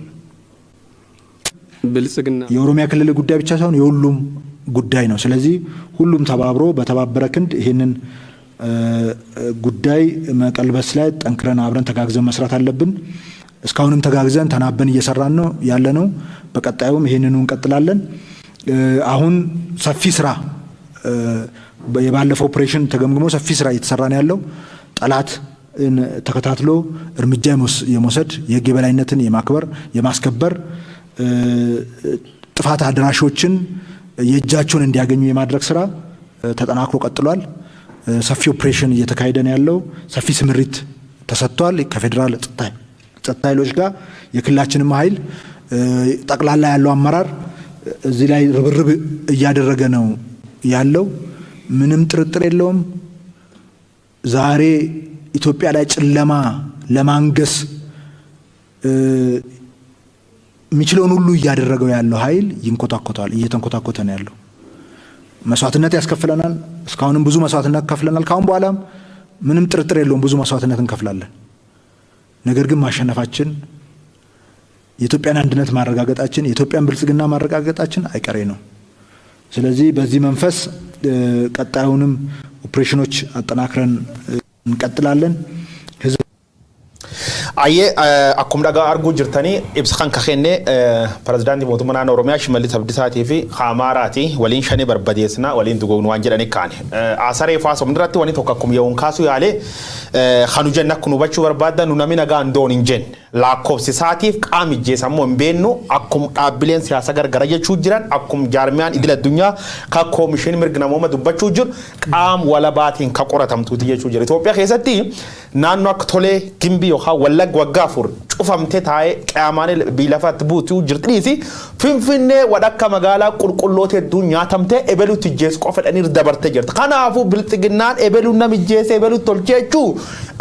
ብልጽግና የኦሮሚያ ክልል ጉዳይ ብቻ ሳይሆን የሁሉም ጉዳይ ነው። ስለዚህ ሁሉም ተባብሮ በተባበረ ክንድ ይህንን ጉዳይ መቀልበስ ላይ ጠንክረን አብረን ተጋግዘን መስራት አለብን። እስካሁንም ተጋግዘን ተናበን እየሰራን ነው ያለነው። በቀጣዩም ይህንኑ እንቀጥላለን። አሁን ሰፊ ስራ፣ የባለፈው ኦፕሬሽን ተገምግሞ ሰፊ ስራ እየተሰራ ነው ያለው። ጠላት ተከታትሎ እርምጃ የመውሰድ፣ የህግ የበላይነትን የማክበር፣ የማስከበር፣ ጥፋት አድራሾችን የእጃቸውን እንዲያገኙ የማድረግ ስራ ተጠናክሮ ቀጥሏል። ሰፊ ኦፕሬሽን እየተካሄደ ነው ያለው። ሰፊ ስምሪት ተሰጥቷል። ከፌዴራል ጸጥታ ኃይሎች ጋር የክልላችንም ኃይል፣ ጠቅላላ ያለው አመራር እዚህ ላይ ርብርብ እያደረገ ነው ያለው። ምንም ጥርጥር የለውም። ዛሬ ኢትዮጵያ ላይ ጨለማ ለማንገስ የሚችለውን ሁሉ እያደረገው ያለው ኃይል ይንኮታኮታል፣ እየተንኮታኮተ ነው ያለው። መስዋዕትነት ያስከፍለናል። እስካሁንም ብዙ መስዋዕትነት ከፍለናል። ካሁን በኋላም ምንም ጥርጥር የለውም ብዙ መስዋዕትነት እንከፍላለን። ነገር ግን ማሸነፋችን፣ የኢትዮጵያን አንድነት ማረጋገጣችን፣ የኢትዮጵያን ብልጽግና ማረጋገጣችን አይቀሬ ነው። ስለዚህ በዚህ መንፈስ ቀጣዩንም ኦፕሬሽኖች አጠናክረን እንቀጥላለን። ህዝብ Ayyee, akkuma dhagaa arguu jirtanii, ibsa kan kenne pirezidaantii mootummaa naannoo Oromiyaa Shimallis Abdisaatii fi Amaaraati waliin shanee barbadeessina, waliin dugoognu waan jedhanii kaane. Asaree faasomni irratti wanni tokko akkuma yeroon kaasuu yaalee kanu jenna, akka nu hubachuu barbaaddan, nu namni nagaan doon hin jenne, lakkoofsi isaatiif qaama ijjeesammoo hin beennu. Akkuma dhaabbileen siyaasa gargara jechuu jiran, akkuma jaarmiyaan idil addunyaa ka koomishinii mirga namooma dubbachuu jiru, qaama walabaatiin ka qoratamtuuti jechuu jira. Itoophiyaa keessatti naannoo akka Tolee, Gimbii yookaan Wallagga waggaa 4 cufamtee taa'ee qiyaamaan lafatti buutuu jirti dhiisi, Finfinnee wadhakka magaalaa qulqulloota hedduun nyaatamtee ebeluutti ijjeessu qofa dhaniir dabartee jirti. Kanaafuu Bilxiginnaan ebeluun nam ijjeese, ebeluutti tolchee jechuu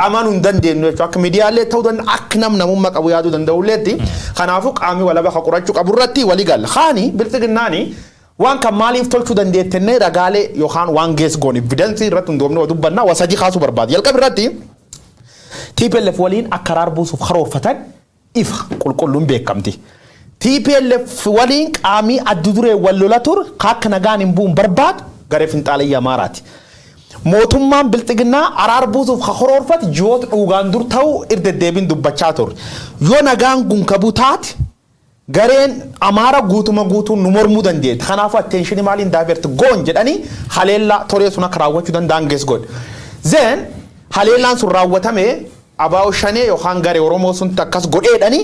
amanuu hin dandeenyu jechuudha. Akka miidiyaalee ta'uu danda'a, akka nam namummaa qabu yaaduu danda'ulleetti. Kanaafuu qaamni walaba ka qorachuu qabu irratti walii galla. Kaani Bilxiginnaani waan kan maaliif tolchuu dandeettennee ragaalee yookaan waan gees goon evidence irratti hundoofnee waa dubbannaa, waa sadii kaasuu barbaada. Jalqaba irratti TPLF waliin akka araar buusuuf karoorfatan ifa qulqulluun beekamti. TPLF waliin qaamii adda duree wal lola ture akka nagaan hin bu'uun barbaadu garee finxaalayyaa Amaaraati. Mootummaan bilxiginnaa araar buusuuf karoorfate ji'oota dhugaan dur ta'uu irra dubbachaa ture. Yoo nagaan gunkabuu taate, gareen Amaara guutuma guutuun nu mormuu dandeetti. Kanaafuu attention maaliin divert goon jedhanii haleellaa toree sun akka raawwachuu danda'an geess godhe. Then haleellaan sun raawwatame, abaa'oo shanee yookaan garee Oromoo sun akkas godheedhanii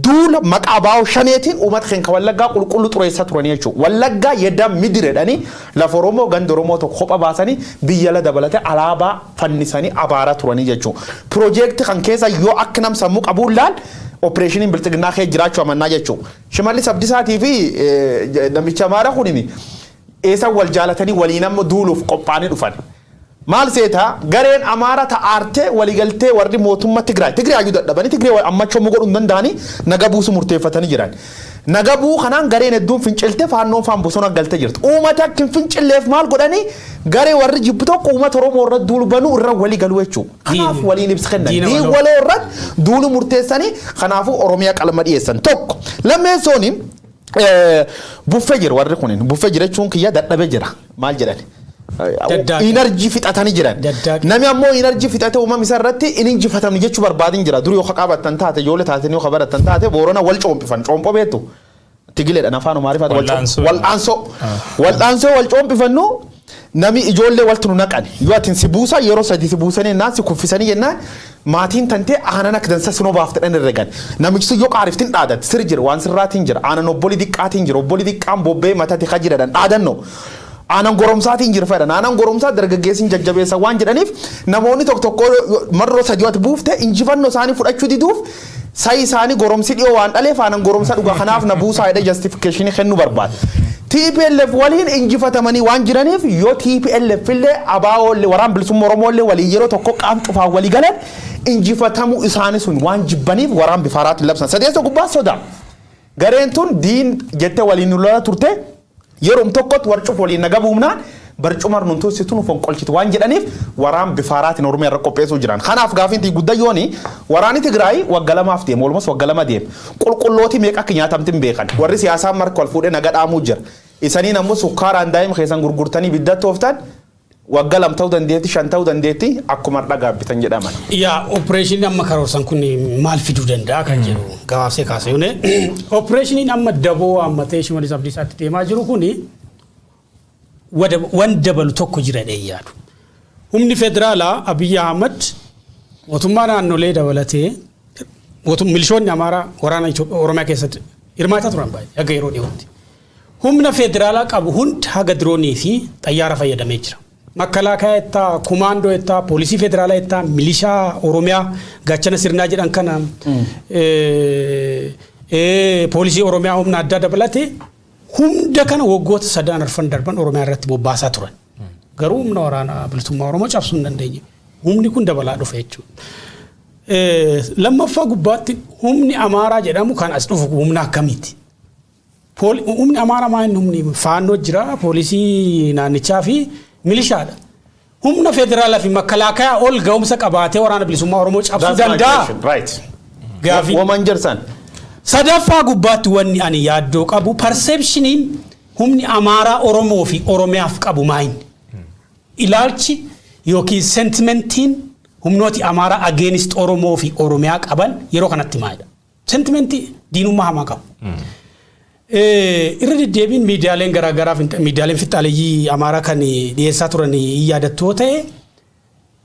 duula maqaa abaa'oo shaneetiin uummata keenya Wallaggaa qulqulluu xureessaa turanii jechuudha. Wallaggaa yedda midireedhanii lafa Oromoo, ganda Oromoo tokko kopha baasanii biyya la dabalatee alaabaa fannisanii abaaraa turanii jechuudha. Piroojeektii kan keessa yoo akka nam sammuu qabuun laal, operation bilxiginnaa kee jiraachuu amannaa jechuudha. Shimallis Abdisaatii fi namicha Amaaraa kunini eessa wal jaalatanii waliin amma duuluuf qophaa'anii dhufan. Maal seetaa, gareen Amaara ta'aartee waliigaltee warri mootummaa Tigraay Tigraay iyyuu dadhabanii, Tigraay ammachuu godhuu hin danda'anii, naga buusu murteeffatanii jiran. Naga bu'uu kanaan gareen hedduun finciltee faannoon faan bosona galtee jirti. Uummata akka hin fincilleef maal godhanii, garee warri jibbu tokko uummata Oromoo irra duulu banuu irra walii galuu jechuudha. Kanaaf waliin ibsa kennan. Diin waloo irratti duulu murteessanii, kanaafuu Oromiyaa qalma dhiyeessan tokko. Lammeessooni buffee jira, warri kunin buffee jira jechuun kiyya dadhabee jira, maal jedhani. Energy fixatanii jiran. Namni ammoo energy fixate uumama isaa irratti inni injifatamni jechuu barbaadin jira. Dur yoo qabattan taate, ijoollee taate, yoo barattan taate, Boorana wal coompifan. Coompoo beektu? Tigileedhaan afaan Amaariffaa. Wal'aansoo. Wal'aansoo wal coompifannu, nami ijoollee waltu nu naqan. Yoo atin si buusa, yeroo sadi si buusanii jennaan, si kuffisanii jennaan, maatiin tantee aanan akka dansa sinoo baaftedhan herregan. Namichi sun yoo qaariftin dhaadat sir jira, waan sirraatiin jira, aanan obbolii diqqaatiin jira, obbolii diqqaan bobbee matati ka jiradhan dhaadanno. Aanan goromsaatiin jira fedhan, aanan goromsaa dargaggeessin jajjabeessa waan jedhaniif, namoonni tokko tokko marroo sadii ati buufte injifannoo isaanii fudhachuu diduuf, sa'i isaanii goromsi dhiyoo waan dhaleef aanan goromsa dhugaa, kanaaf na buusaa jedhee justification kennuu barbaada. TPLF waliin injifatamanii waan jiraniif, yoo TPLF illee ABO illee waraan bilisummaa Oromoo illee walii yeroo tokko qaam cufaan walii galan, injifatamuu isaanii sun waan jibbaniif waraan bifa haaraatiin labsan. Sadeessa gubbaa sodaa. Gareen tun diin jettee waliin nu lola turte, yeroo tokkotti warcuuf waliin naga buumnaan barcumar nun tussitu nu fonqolchitu waan jedhaniif waraan bifa haaraatiin Oromiyaa irra qopheessuu jiran. Kanaaf gaafiin guddaa waraanni Tigraay wagga 2f deema, walumas wagga 2 deema. Qulqullootii meeqa akka nyaatamti hin beekan. Warri siyaasaa marka wal fuudhee naga dhaamuu jira. Isaniin ammoo sukkaaraan daa'ima keessan gurgurtanii bidda tooftan, wagga 2 ta'uu dandeetti, 5 ta'uu dandeetti, akkuma har'a gaabbitan jedhaman. Yaa, operation amma karoorsan kun maal fiduu danda'a kan jedhu gabaabsee kaasee, operation amma daboo hammatee Shimallis Abdiisaatti deemaa jiru kuni wan dabalu tokko jira dhee yaadu. Humni federaalaa Abiyyi Ahmad mootummaa naannolee dabalatee milishoonni Amaaraa waraana Oromiyaa keessatti hirmaataa turan baay'ee haga yeroo dhiyootti. Humna federaalaa qabu hunda haga diroonii fi xayyaara fayyadamee jira. Makalaakaa jettaa, kumaandoo jettaa, poolisii federaalaa jettaa, milishaa Oromiyaa gaachana sirnaa jedhan kana, poolisii Oromiyaa humna addaa dabalatee hunda kana waggoota sadan arfan darban Oromiyaa irratti bobbaasaa turan. Garuu humna waraanaa bilisummaa Oromoo cabsuu hin dandeenye. Humni kun dabalaa dhufe jechuudha. Lammaffaa gubbaatti humni Amaaraa jedhamu kan as dhufu humna akkamiiti? Humni Amaaraa maa inni humni faannoo jira, poolisii naannichaa fi milishaadha. Humna federaalaa fi makalaakaa ol ga'umsa qabaatee waraana bilisummaa Oromoo cabsuu danda'a? Right. Gaafii. Woman jirsan. Sadaffaa gubbaatti wanni ani yaaddoo qabu, perceptioniin humni Amaaraa Oromoo fi Oromiyaaf qabu maayini? Ilaalchi yookiin sentimentiin humnooti Amaaraa against Oromoo fi Oromiyaa qaban yeroo kanatti maalidha? Sentimentii diinummaa hamaa qabu. Irra deddeebiin miidiyaaleen garaagaraa, miidiyaaleen fixaaleeyyii Amaaraa kan dhiyeessaa turan yaadattoo ta'e,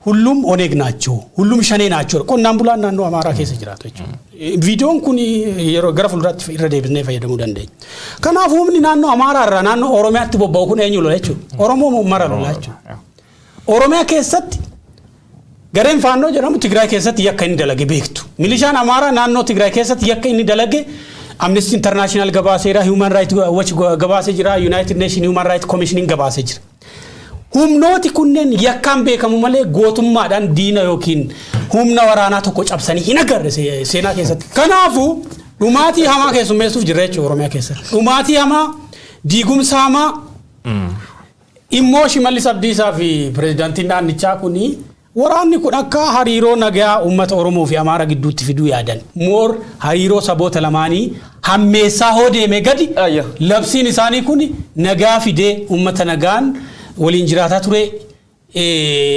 ሁሉም ኦነግ ናቸው፣ ሁሉም ሸኔ ናቸው። Qonnaan bulaan naannoo Amaaraa keessa jiraatu jechuudha. Viidiyoon kun yeroo gara fuulduraatti irra deebisnee fayyadamuu dandeenya. Kanaaf humni naannoo Amaaraa irraa naannoo Oromiyaatti bobba'u kun eenyu lola jechuudha? Oromoo mara lola jechuudha. Oromiyaa keessatti gareen faannoo jedhamu Tigraay keessatti yakka inni dalage beektu. Milishaan Amaaraa naannoo Tigraay keessatti yakka inni dalage Amnesty International gabaaseera, Human Rights Watch gabaasee jira, United Nations Human Rights Commission gabaasee jira. Humnooti kunneen yakkaan beekamu malee gootummaadhaan diina yookiin humna waraanaa tokko cabsanii hin agarre seenaa keessatti. Kanaafuu dhumaatii hamaa keessummeessuuf jirra jechuudha Oromiyaa keessatti. Dhumaatii hamaa, diigumsa hamaa, immoo Shimallis Abdiisaa fi pirezidaantiin naannichaa kuni Waraanni kun akka hariiroo nagaa uummata Oromoo fi Amaara gidduutti fiduu yaadan. More hariiroo saboota lamaanii hammeessaa hoo deeme gadi labsiin isaanii kun nagaa fidee uummata nagaan waliin jiraataa ture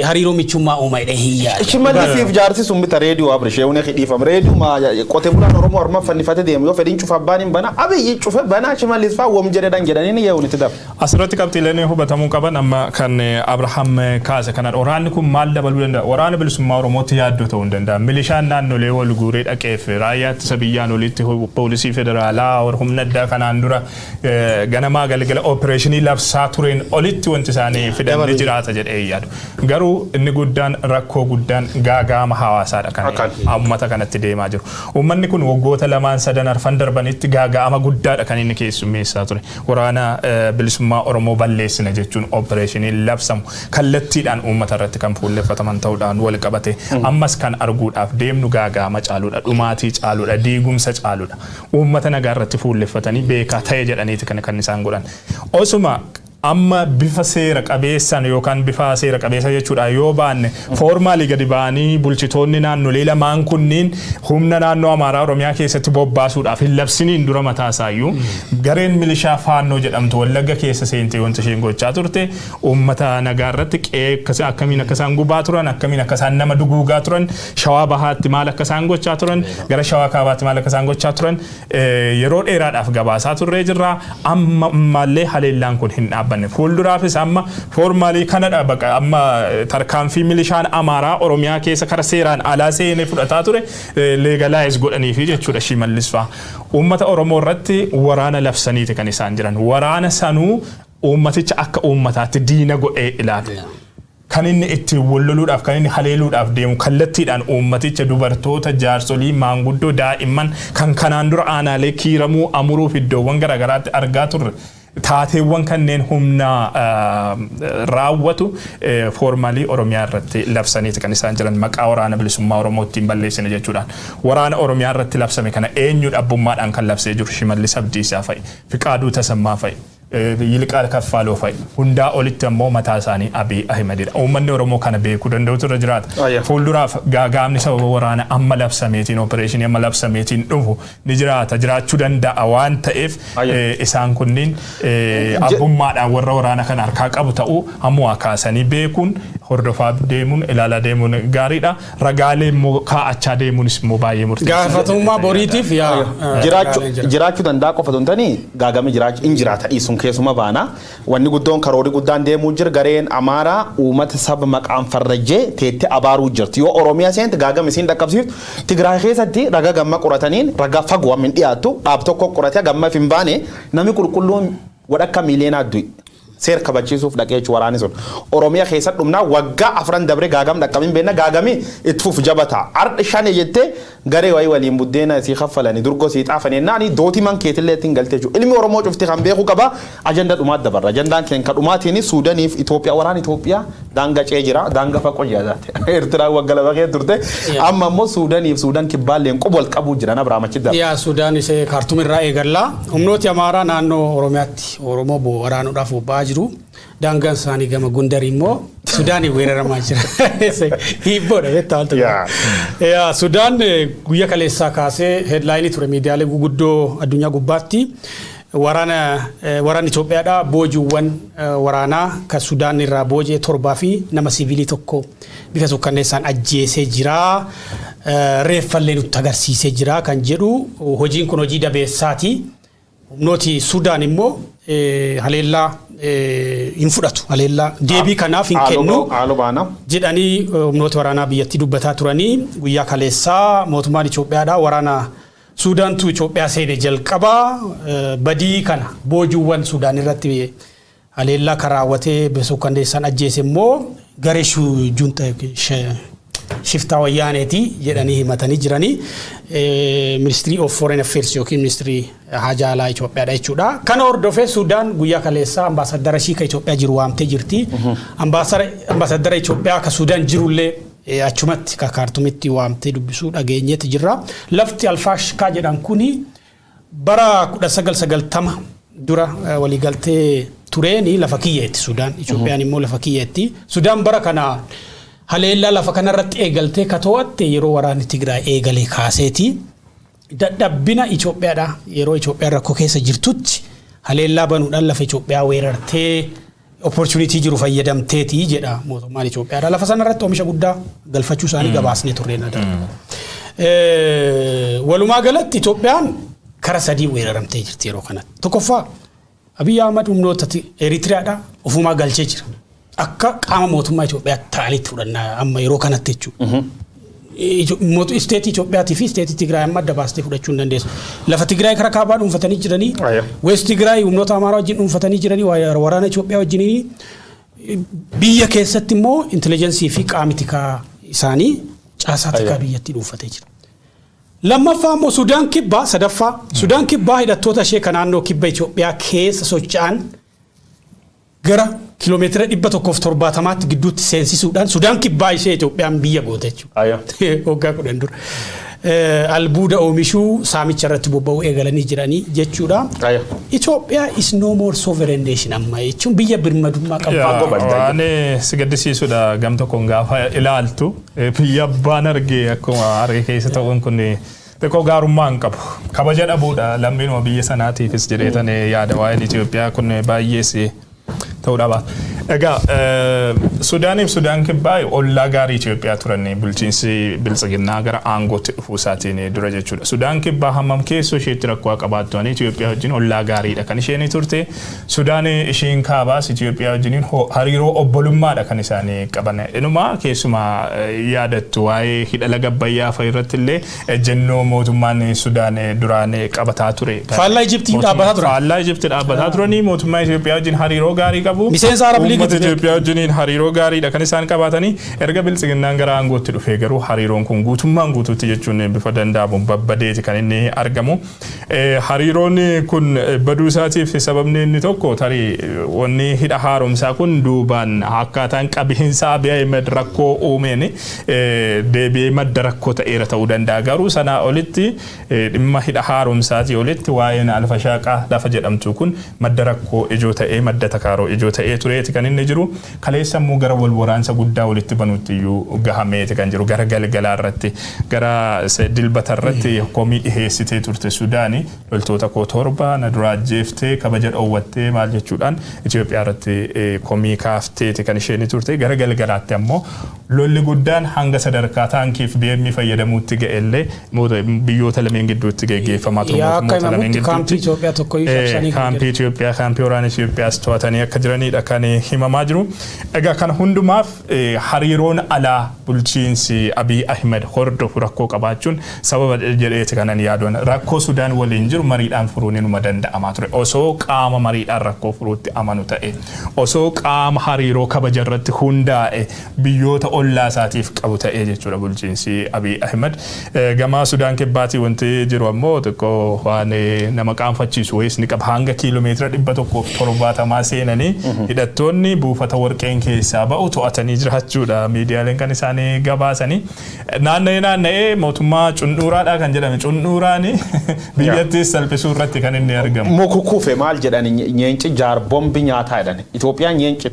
hariiroo michummaa uuma jedhee hin yaadu. Shimallisiif jaarsi sun bita reediyoo Abirishee hunee hidhiifam. Reediyoo qote bulaan Oromoo harma fannifate deemu yoo fedhiin cufa abbaan hin bana, Abiyyi cufe banaa, Shimallis fa'aa wam jedhedhan jedhanii ni yeewu itti dafa. Asirratti qabxiileen hubatamuu qaban amma kan Abrahaam kaase kanadha. Waraanni kun maal dabaluu danda'a? Waraana Bilisummaa Oromootti yaaddoo ta'uu hin danda'a. Milishaan naannolee wal guuree dhaqeef raayyaa ittisa biyyaan olitti poolisii federaalaa humna addaa kanaan dura ganamaa galgala opereeshinii labsaa tureen olitti wanti isaanii fidan ni jiraata jedhee yaadu. Garuu inni guddaan, rakkoo guddaan gaagaama hawaasaadha kan uummata kanatti deemaa jiru. Uummanni kun waggoota lamaan sadan arfan darbanitti gaagaama guddaadha kan inni keessummeessaa ture. Waraana Bilisummaa Oromoo balleessina jechuun opereeshinii labsamu kallattiidhaan uummata irratti kan fuulleffataman ta'uudhaan wal qabate ammas kan arguudhaaf deemnu gaagaama caaluudha, dhumaatii caaluudha, diigumsa caaluudha. Uummata nagaa irratti fuulleffatanii beekaa ta'e jedhaniiti kan isaan godhan. Osuma amma bifa seera qabeessaan yookaan bifa seera qabeessa jechuudha yoo baanne, formally gadi ba'anii bulchitoonni naannolee lamaan kunniin humna naannoo Amaaraa Oromiyaa keessatti bobbaasuudhaaf hin labsiniin dura mataa isaayyuu gareen milishaa Faannoo jedhamtu Wallagga keessa seentee wanta isheen gochaa turte, uummata nagaa irratti qe'ee akkamiin akka isaan gubaa turan, akkamiin akka isaan nama duguugaa turan, Shawaa Bahaatti maal akka isaan gochaa turan, gara Shawaa Kaabaatti maal akka isaan gochaa turan yeroo dheeraadhaaf gabaasaa turree jirra. Amma ammallee haleellaan kun hin dhaabbanne. Fuulduraafis amma formally kanadha baqa amma tarkaanfii milishaan Amaaraa Oromiyaa keessa kara seeraan alaa seenee fudhataa ture legalize godhaniifi jechuudha Shimallis fa'a. Uummata Oromoo irratti waraana labsaniiti kan isaan jiran. Waraana sanuu uummaticha akka uummataatti diina godhee ilaalu. Kan inni ittiin walloluudhaaf, kan inni haleeluudhaaf deemu kallattiidhaan uummaticha, dubartoota, jaarsolii, maanguddoo, daa'imman kan kanaan dura aanaalee Kiiramuu, Amuruu fi iddoowwan garaagaraatti argaa turre. Taateewwan kanneen humna raawwatu formally Oromiyaa irratti labsaniiti kan isaan jiran maqaa Waraana Bilisummaa Oromoo ittiin balleessine jechuudhaan. Waraana Oromiyaa irratti labsame kana eenyudha abbummaadhaan kan labsee jiru? Shimallis Abdiisaa fa'i, Fiqaaduu Tasammaa fa'i, Yilqaal Kaffaaloo fa'i. Hundaa olitti ammoo mataa isaanii Abiy Ahimedidha. Uummanni Oromoo kana beekuu danda'utu irra jiraata. Fuulduraaf gaagaamni sababa waraana amma labsameetiin, opereeshinii amma labsameetiin dhufu ni jiraata, jiraachuu danda'a waan ta'eef isaan kunniin abbummaadhaan warra waraana kana harkaa qabu ta'uu ammoo kaasanii beekuun, hordofaa deemuun, ilaalaa deemuun gaariidha. Ragaalee immoo kaa'achaa deemuunis immoo baay'ee murteessaadha. Gaafatamummaa boriitiif yaa Jiraachuu danda'a qofa osoo hin taane gaagame jiraachuu hin jiraata dhiisuun keessuma baana. Wanni guddoon karoorri guddaan deemuu jira, gareen Amaaraa uummata saba maqaan farrajjee teettee abaaruu jirti. Yoo Oromiyaa seente gaagame isiin dhaqqabsiiftu Tigraay keessatti ragaa gamma qorataniin, ragaa fagoo amma hin dhiyaattu, dhaab tokko qoratee gamma hin baane, namni qulqulluun wadhakka miiliyoonaa du'i. Seera kabachiisuuf dhaqee jechuun waraanni sun. Oromiyaa keessa dhumnaa waggaa 4 dabre gaagam dhaqqabin beekna, gaagamii itti fufu jabata. Ardhi shane jettee garee wayii waliin buddeena sii kaffalanii durgoo sii xaafanii naani dootii man keetillee ittiin galtee jechuudha. Ilmi Oromoo cufti kan beeku qaba. Ajanda dhumaat dabarra. Ajandaan keenya kan dhumaatiin Suudaniif Itoophiyaa, waraana Itoophiyaa daanga cee jira. Daanga faqoo jira. Eertiraan waggaa 2 kee turte. Amma immoo Suudaniif Suudaan kibbaalleen quba wal qabuu jiran Abiraam achi darba. Yaa, Sudaan isee Kaartum irraa eegallaa. Humnooti Amaaraa naannoo Oromiyaatti Oromoo waraanuudhaaf bobba'aa jiru. Daangaan isaanii gama Gundar immoo Sudaanii weeraramaa jira. Hiibboodha beektaa wanta kun. Yaa, Sudaan guyya kaleessaa kaasee headline ture miidiyaalee guguddoo addunyaa gubbaatti. Waraanni Itoophiyaadha boojuuwwan waraanaa kan Sudaan irraa booji'e torbaa fi nama siviilii tokko bifa sukkanneessaan ajjeesee jira. Reeffallee nutti agarsiisee jira kan jedhu, hojiin kun hojii dabeessaati. Humnooti Sudaan immoo haleellaa hin fudhatu. Haleellaa deebii kanaaf hin kennu Haaloo baana. jedhanii humnoota waraanaa biyyattii dubbataa turanii. Guyyaa kaleessaa mootummaan Itoophiyaadhaa waraana Suudaantu Itoophiyaa seene jalqabaa badii kana, boojuuwwan Sudaan irratti haleellaa kan raawwatee bifa sukkanneessaan ajjeese immoo garee junta shiftaa wayyaaneeti jedhanii himatanii jiranii. Ministry of Foreign Affairs yookiin Ministirii Haajaa Alaa Itoophiyaadha jechuudha. Kana hordofee Sudaan guyyaa kaleessaa ambaasaddara ishii ka Itoophiyaa jiru waamtee jirti. Ambaasaddara Itoophiyaa ka Sudaan jirullee achumatti ka Kaartumitti waamtee dubbisuu dhageenyeeti jirra. Lafti Alfaashkaa jedhan kuni bara 1990 dura waliigaltee tureeni lafa kiyyeetti Sudaan. Itoophiyaan immoo lafa kiyyeetti. Sudaan bara kana Haleellaa lafa kanarratti eegaltee ka to'atte yeroo waraanni Tigraay eegalee kaaseeti. Dadhabbina Itoophiyaadha. Yeroo Itoophiyaan rakkoo keessa jirtutti haleellaa banuudhaan lafa Itoophiyaa weerartee opportunity jiru fayyadamteeti jedha mootummaan Itoophiyaadha. Lafa sanarratti oomisha guddaa galfachuu isaanii gabaasnee turreen agarra. Walumaa galatti Itoophiyaan kara sadii weeraramtee jirti yeroo kanatti. Tokkoffaa, Abiyyi Ahmad humnoota Eritiriyaadha ofumaa galchee jira. Akka qaama mootummaa Itoophiyaa ta'anitti fudhannaa amma yeroo kanatti jechuudha. State Itoophiyaatii fi state Tigraay amma adda baastee fudhachuu hin dandeessu. Lafa Tigraay karaa kaabaa dhuunfatanii jiranii, West Tigraay humnoota Amaaraa wajjin dhuunfatanii jiranii, waraana Itoophiyaa wajjiniin, biyya keessatti immoo intelligence fi qaami tikaa isaanii caasaa tikaa biyyattii dhuunfatee jira. Lammaffaa immoo Sudaan Kibbaa, sadaffaa Sudaan Kibbaa hidhattoota ishee kan naannoo kibba Itoophiyaa keessa socho'an gara kiiloomeetira 170tti gidduutti seensisuudhaan Sudaan Kibbaa ishee Itoophiyaan biyya goote jechuudha. Waggaa 10 dura. Albuuda oomishuu saamicha irratti bobba'uu eegalanii jiranii jechuudha. Itoophiyaa is no more sovereign nation amma jechuun biyya birmadummaa qabu. Waan si gaddisiisudha, gam tokkoon gaafa ilaaltu biyya abbaan arge akkuma arge keessa ta'uun kun xiqqoo gaarummaa hin qabu. Kabaja dhabuudha lammiinuma biyya sanaatiifis jedheetan yaada, waa'een Itoophiyaa kun baay'ees ta'uu dhaba. Egaa Sudaaniif Sudaan Kibbaa ollaa gaarii Itoophiyaa turan bulchiinsi Biltsiginnaa gara aangootti dhufuu isaatiin dura jechuudha. Sudaan Kibbaa hammam keessoo isheetti rakkoo qabaattu Itoophiyaa wajjin ollaa gaariidha kan isheen turte. Sudaan isheen kaabaas Itoophiyaa wajjin hariiroo obbolummaadha kan isaan qaban. Inuma keessumaa yaadattu, waa'ee hidha laga Abbayyaa fa'a irratti illee ejjennoo mootummaan Sudaan duraan qabataa ture. Faallaa Ijiptii dhaabbataa turan. Faallaa Ijiptii dhaabbataa turanii mootummaa Itoophiyaa wajjin hariiroo gaarii qabu. Miseensa Arab League. Uummata Itoophiyaa wajjiniin hariiroo gaariidha kan isaan qabaatanii. Erga Biltsiginnaan gara aangootti dhufee garuu hariiroon kun guutummaan guutuutti jechuun bifa danda'amuun babbadeeti kan inni argamu. Hariiroon kun baduu isaatiif sababni inni tokko tarii wanni hidha haaromsaa kun duubaan akkaataan qabiinsa Abiy Ahmed rakkoo uumeen deebi'ee madda rakkoo ta'eera ta'uu danda'a. Garuu sanaa olitti, dhimma hidha haaromsaatii olitti, waa'een Alfashaaqaa lafa jedhamtu kun madda rakkoo ijoo ta'ee, madda takaaroo ijoo ta'ee tureeti kan inni jiru. Kaleessa immoo gara wal waraansa guddaa walitti banuutti iyyuu gahameeti kan jiru. Gara galgalaa irratti, gara Dilbata irratti komii dhiheessitee turte Sudaani. Loltoota koo torba na duraa ajjeeftee, kabaja dhoowwattee maal jechuudhaan Itoophiyaa irratti komii kaafteeti kan isheen turte. Gara galgalaatti ammoo lolli guddaan hanga sadarkaa taankiif BM fayyadamuutti ga'ellee biyyoota lameen gidduutti geggeeffamaa ture. Yaa akka himamutti kaampii Itoophiyaa tokko iyyuu cabsanii kan Kaampii Itoophiyaa, kaampii waraana Itoophiyaas to'atanii akka jiranidha kan himamaa jiru. Egaa kana hundumaaf hariiroon alaa bulchiinsi Abiy Ahmed hordofu rakkoo qabaachuun sababa jedheeti kanan yaaduun. Rakkoo Sudaan waliin jiru mariidhaan furuun inuma danda'amaa ture. Osoo qaama mariidhaan rakkoo furuutti amanu ta'e, osoo qaama hariiroo kabaja irratti hundaa'e biyyoota ollaa isaatiif qabu ta'e jechuudha bulchiinsi Abiy Ahmed. Gama Sudaan Kibbaatii wanti jiru ammoo xiqqoo waan nama qaanfachiisu wayiis ni qaba. Hanga kiiloomeetira 170 seenanii hidhattoonni buufata warqeen keessaa ba'u to'atanii jiraachuudha miidiyaaleen kan isaanii gabaasanii. Naanna'ee naanna'ee mootummaa cundhuuraadha kan jedhame. Cundhuuraan biyyattis salphisuu irratti kan inni argamu. Mukukufe maal jedhan, nyeenci jaar bombi nyaataa jedhan. Itoophiyaan nyeenci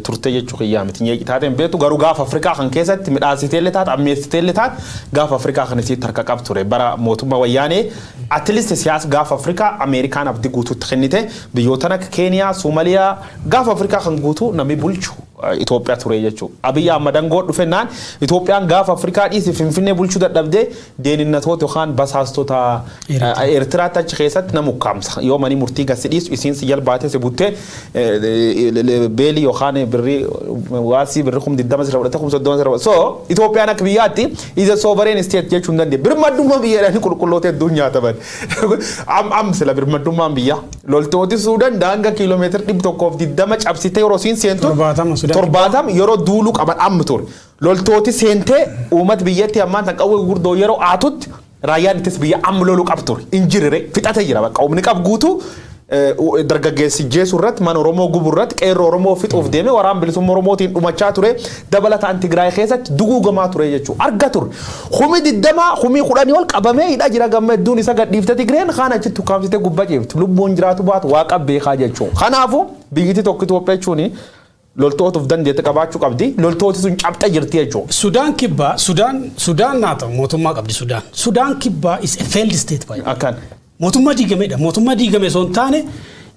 turte jechuu kiyyaa miti. Nyeenci taateen beektu garuu gaafa Afrikaa kan keessatti midhaasiteellee taate, ammeessiteellee taate, gaafa Afrikaa kan isiitti harka qabu ture. Bara mootummaa Wayyaanee at least siyaasa gaafa Afrikaa Ameerikaan abdii guutuutti kennite. Biyyoota akka Keeniyaa, Soomaliyaa, gaafa Afrikaa kan guutuu namni bulchu Itoophiyaa ture jechuudha. Abiyyi Ahmad aangoo dhufennaan Itoophiyaan gaafa Afrikaa dhiisi Finfinnee bulchuu dadhabdee deeninatoota yookaan basaastota Eertiraatti achi keessatti nama ukkaamsa. Yoo manii murtii gasi dhiisu isiin si jalbaatee si buttee beelii yookaan birrii waasii birrii 20,000 sirra fudhattee, 30,000 sirra fudhatte. So Itoophiyaan akka biyyaatti is a sovereign state jechuu hin dandeenye. Birmadummaa biyyaadhaan qulqulloota hedduun nyaataman. Am sila birmadummaan biyyaa. Loltooti Suudaan daangaa kiiloomeetira 120 cabsitee yeroo isiin seentu 70 Sudaan. 70 yeroo duuluu qaban amma ture. Loltooti seentee uummata biyyattii ammaan tan qawwee gurguddoo yeroo aatutti raayyaan ittis biyya amma loluu qabu ture. Injirire fixatee jira, bakka humni qabu guutuu dargaggeessi jeesuu irratti, mana Oromoo gubuu irratti, qeerroo Oromoo fixuuf deeme, waraan bilisummaa Oromootiin dhumachaa ture. Dabalataan Tigraay keessatti duguugamaa ture jechuudha. Arga ture. 20,000, 10,000 ol qabamee hidhaa jira. Gamma hedduun isa gadhiifte. Tigreen kaan achitti ukkaamsitee gubbaa ciifti. Lubbuun jiraatu baatu Waaqa beekaa jechuudha. Kanaafuu biyyatti tokko Itoophiyaa jechuun Loltoota of dandeette qabaachuu qabdi. Loltooti sun cabxe jirti jechuudha. Sudaan Kibbaa, Sudaan naa ta'u mootummaa qabdi Sudaan. Sudaan Kibbaa is a failed state by Akkan. Mootummaa diigameedha. Mootummaa diigame osoo hin taane,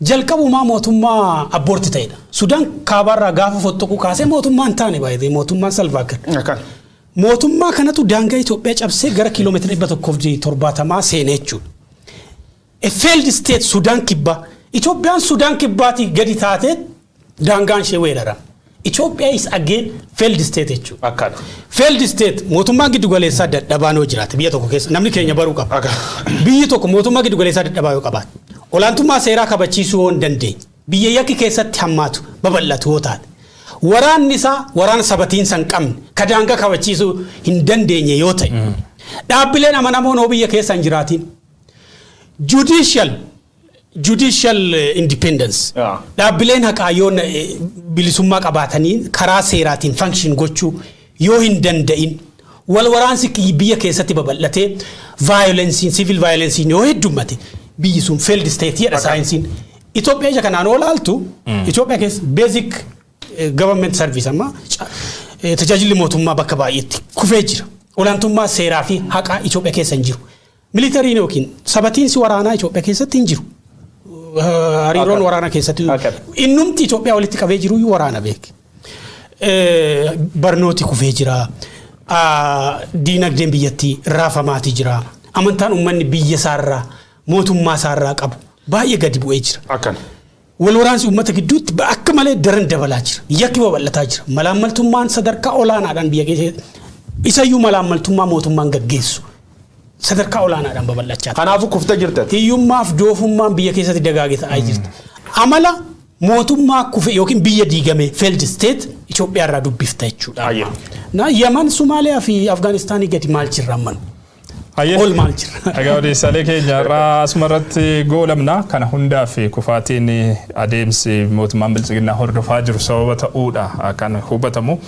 jalqabumaa mootummaa abboorti ta'edha. Sudaan Kaabaarraa gaafa fottoquu kaasee mootummaa hin taane baay'ee mootummaan Salvaakir. Akkan. Mootummaa kanatu daangaa Itoophiyaa cabsee gara kiiloomeetira 170 seenee jechuudha. A failed state Sudaan Kibbaa. Itoophiyaan Sudaan Kibbaatii gadi taatee daangaan ishee weerarama. Itoophiyaa is again failed state jechuudha. Akkan. Failed state, mootummaan giddu galeessaa dadhabaan yoo jiraate biyya tokko keessa, namni keenya baruu qaba. Biyyi tokko mootummaa giddu galeessaa dadhabaa yoo qabaate, olaantummaa seeraa kabachiisuu yoo hin dandeenye, biyya yakki keessatti hammaatu babal'atu yoo taate, waraanni isaa waraana sabatiinsa hin qabne ka daangaa kabachiisuu hin dandeenye yoo ta'e, dhaabbileen amanamoon yoo biyya keessa hin jiraatin, judicial independence, dhaabbileen haqaa yoo bilisummaa qabaatanii karaa seeraatiin function gochuu yoo hin danda'in, wal waraansi biyya keessatti babal'atee violenceiin, civil violenceiin yoo heddummate, biyyi sun failed state jedha saayinsiin. Itoophiyaa ija kanaan yoo ilaaltu, Itoophiyaa keessa basic government service amma tajaajilli mootummaa bakka baay'eetti kufee jira. Olaantummaa seeraa fi haqaa Itoophiyaa keessa hin jiru. Militaryn yookiin sabatiinsi waraanaa Itoophiyaa keessatti hin jiru. Hariiroon waraana keessatti innumti Itoophiyaa walitti qabee jiru iyyuu waraana beek. Barnooti kufee jira. Diinagdeen biyyattii raafamaati jira. Amantaan uummanni biyya isaarraa, mootummaa isaarraa qabu baay'ee gadi bu'ee jira. Akkan. Wal waraansi uummata gidduutti akka malee daran dabalaa jira. Yakki babal'ataa jira. Malaammaltummaan sadarkaa olaanaadhaan biyya keessa, isayyuu malaammaltummaa mootummaan gaggeessu sadarkaa olaanaadhaan babal'achaa jira. Kanaafuu kuftee jirte. Hiyyummaaf doofummaan biyya keessatti dagaage ta'aa jirti. Amala mootummaa kufe yookiin biyya diigame, failed state, Itoophiyaa irraa dubbifta jechuudha. Na Yaman, Somaaliyaa fi Afgaanistaanii gadi maal jirra amman? Hayyee. Ol maal jirra? Egaa odeessaalee keenya irraa asuma irratti goolabna. Kana hundaa fi kufaatiin adeemsi mootummaan Biltsiginnaa hordofaa jiru sababa ta'uudha kan hubatamu.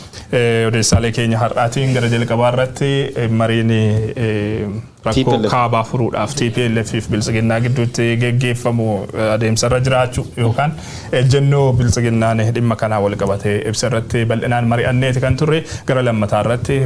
Odeessaalee keenya har'aatiin gara jalqabaa irratti mariin rakkoo TPLF. kaabaa furuudhaaf TPLF fi Biltsiginnaa gidduutti geggeeffamu adeemsa irra jiraachuu yookaan ejjennoo Biltsiginnaan dhimma kanaa wal qabatee ibsa irratti bal'inaan mari'anneeti kan turre. Gara lammataa irratti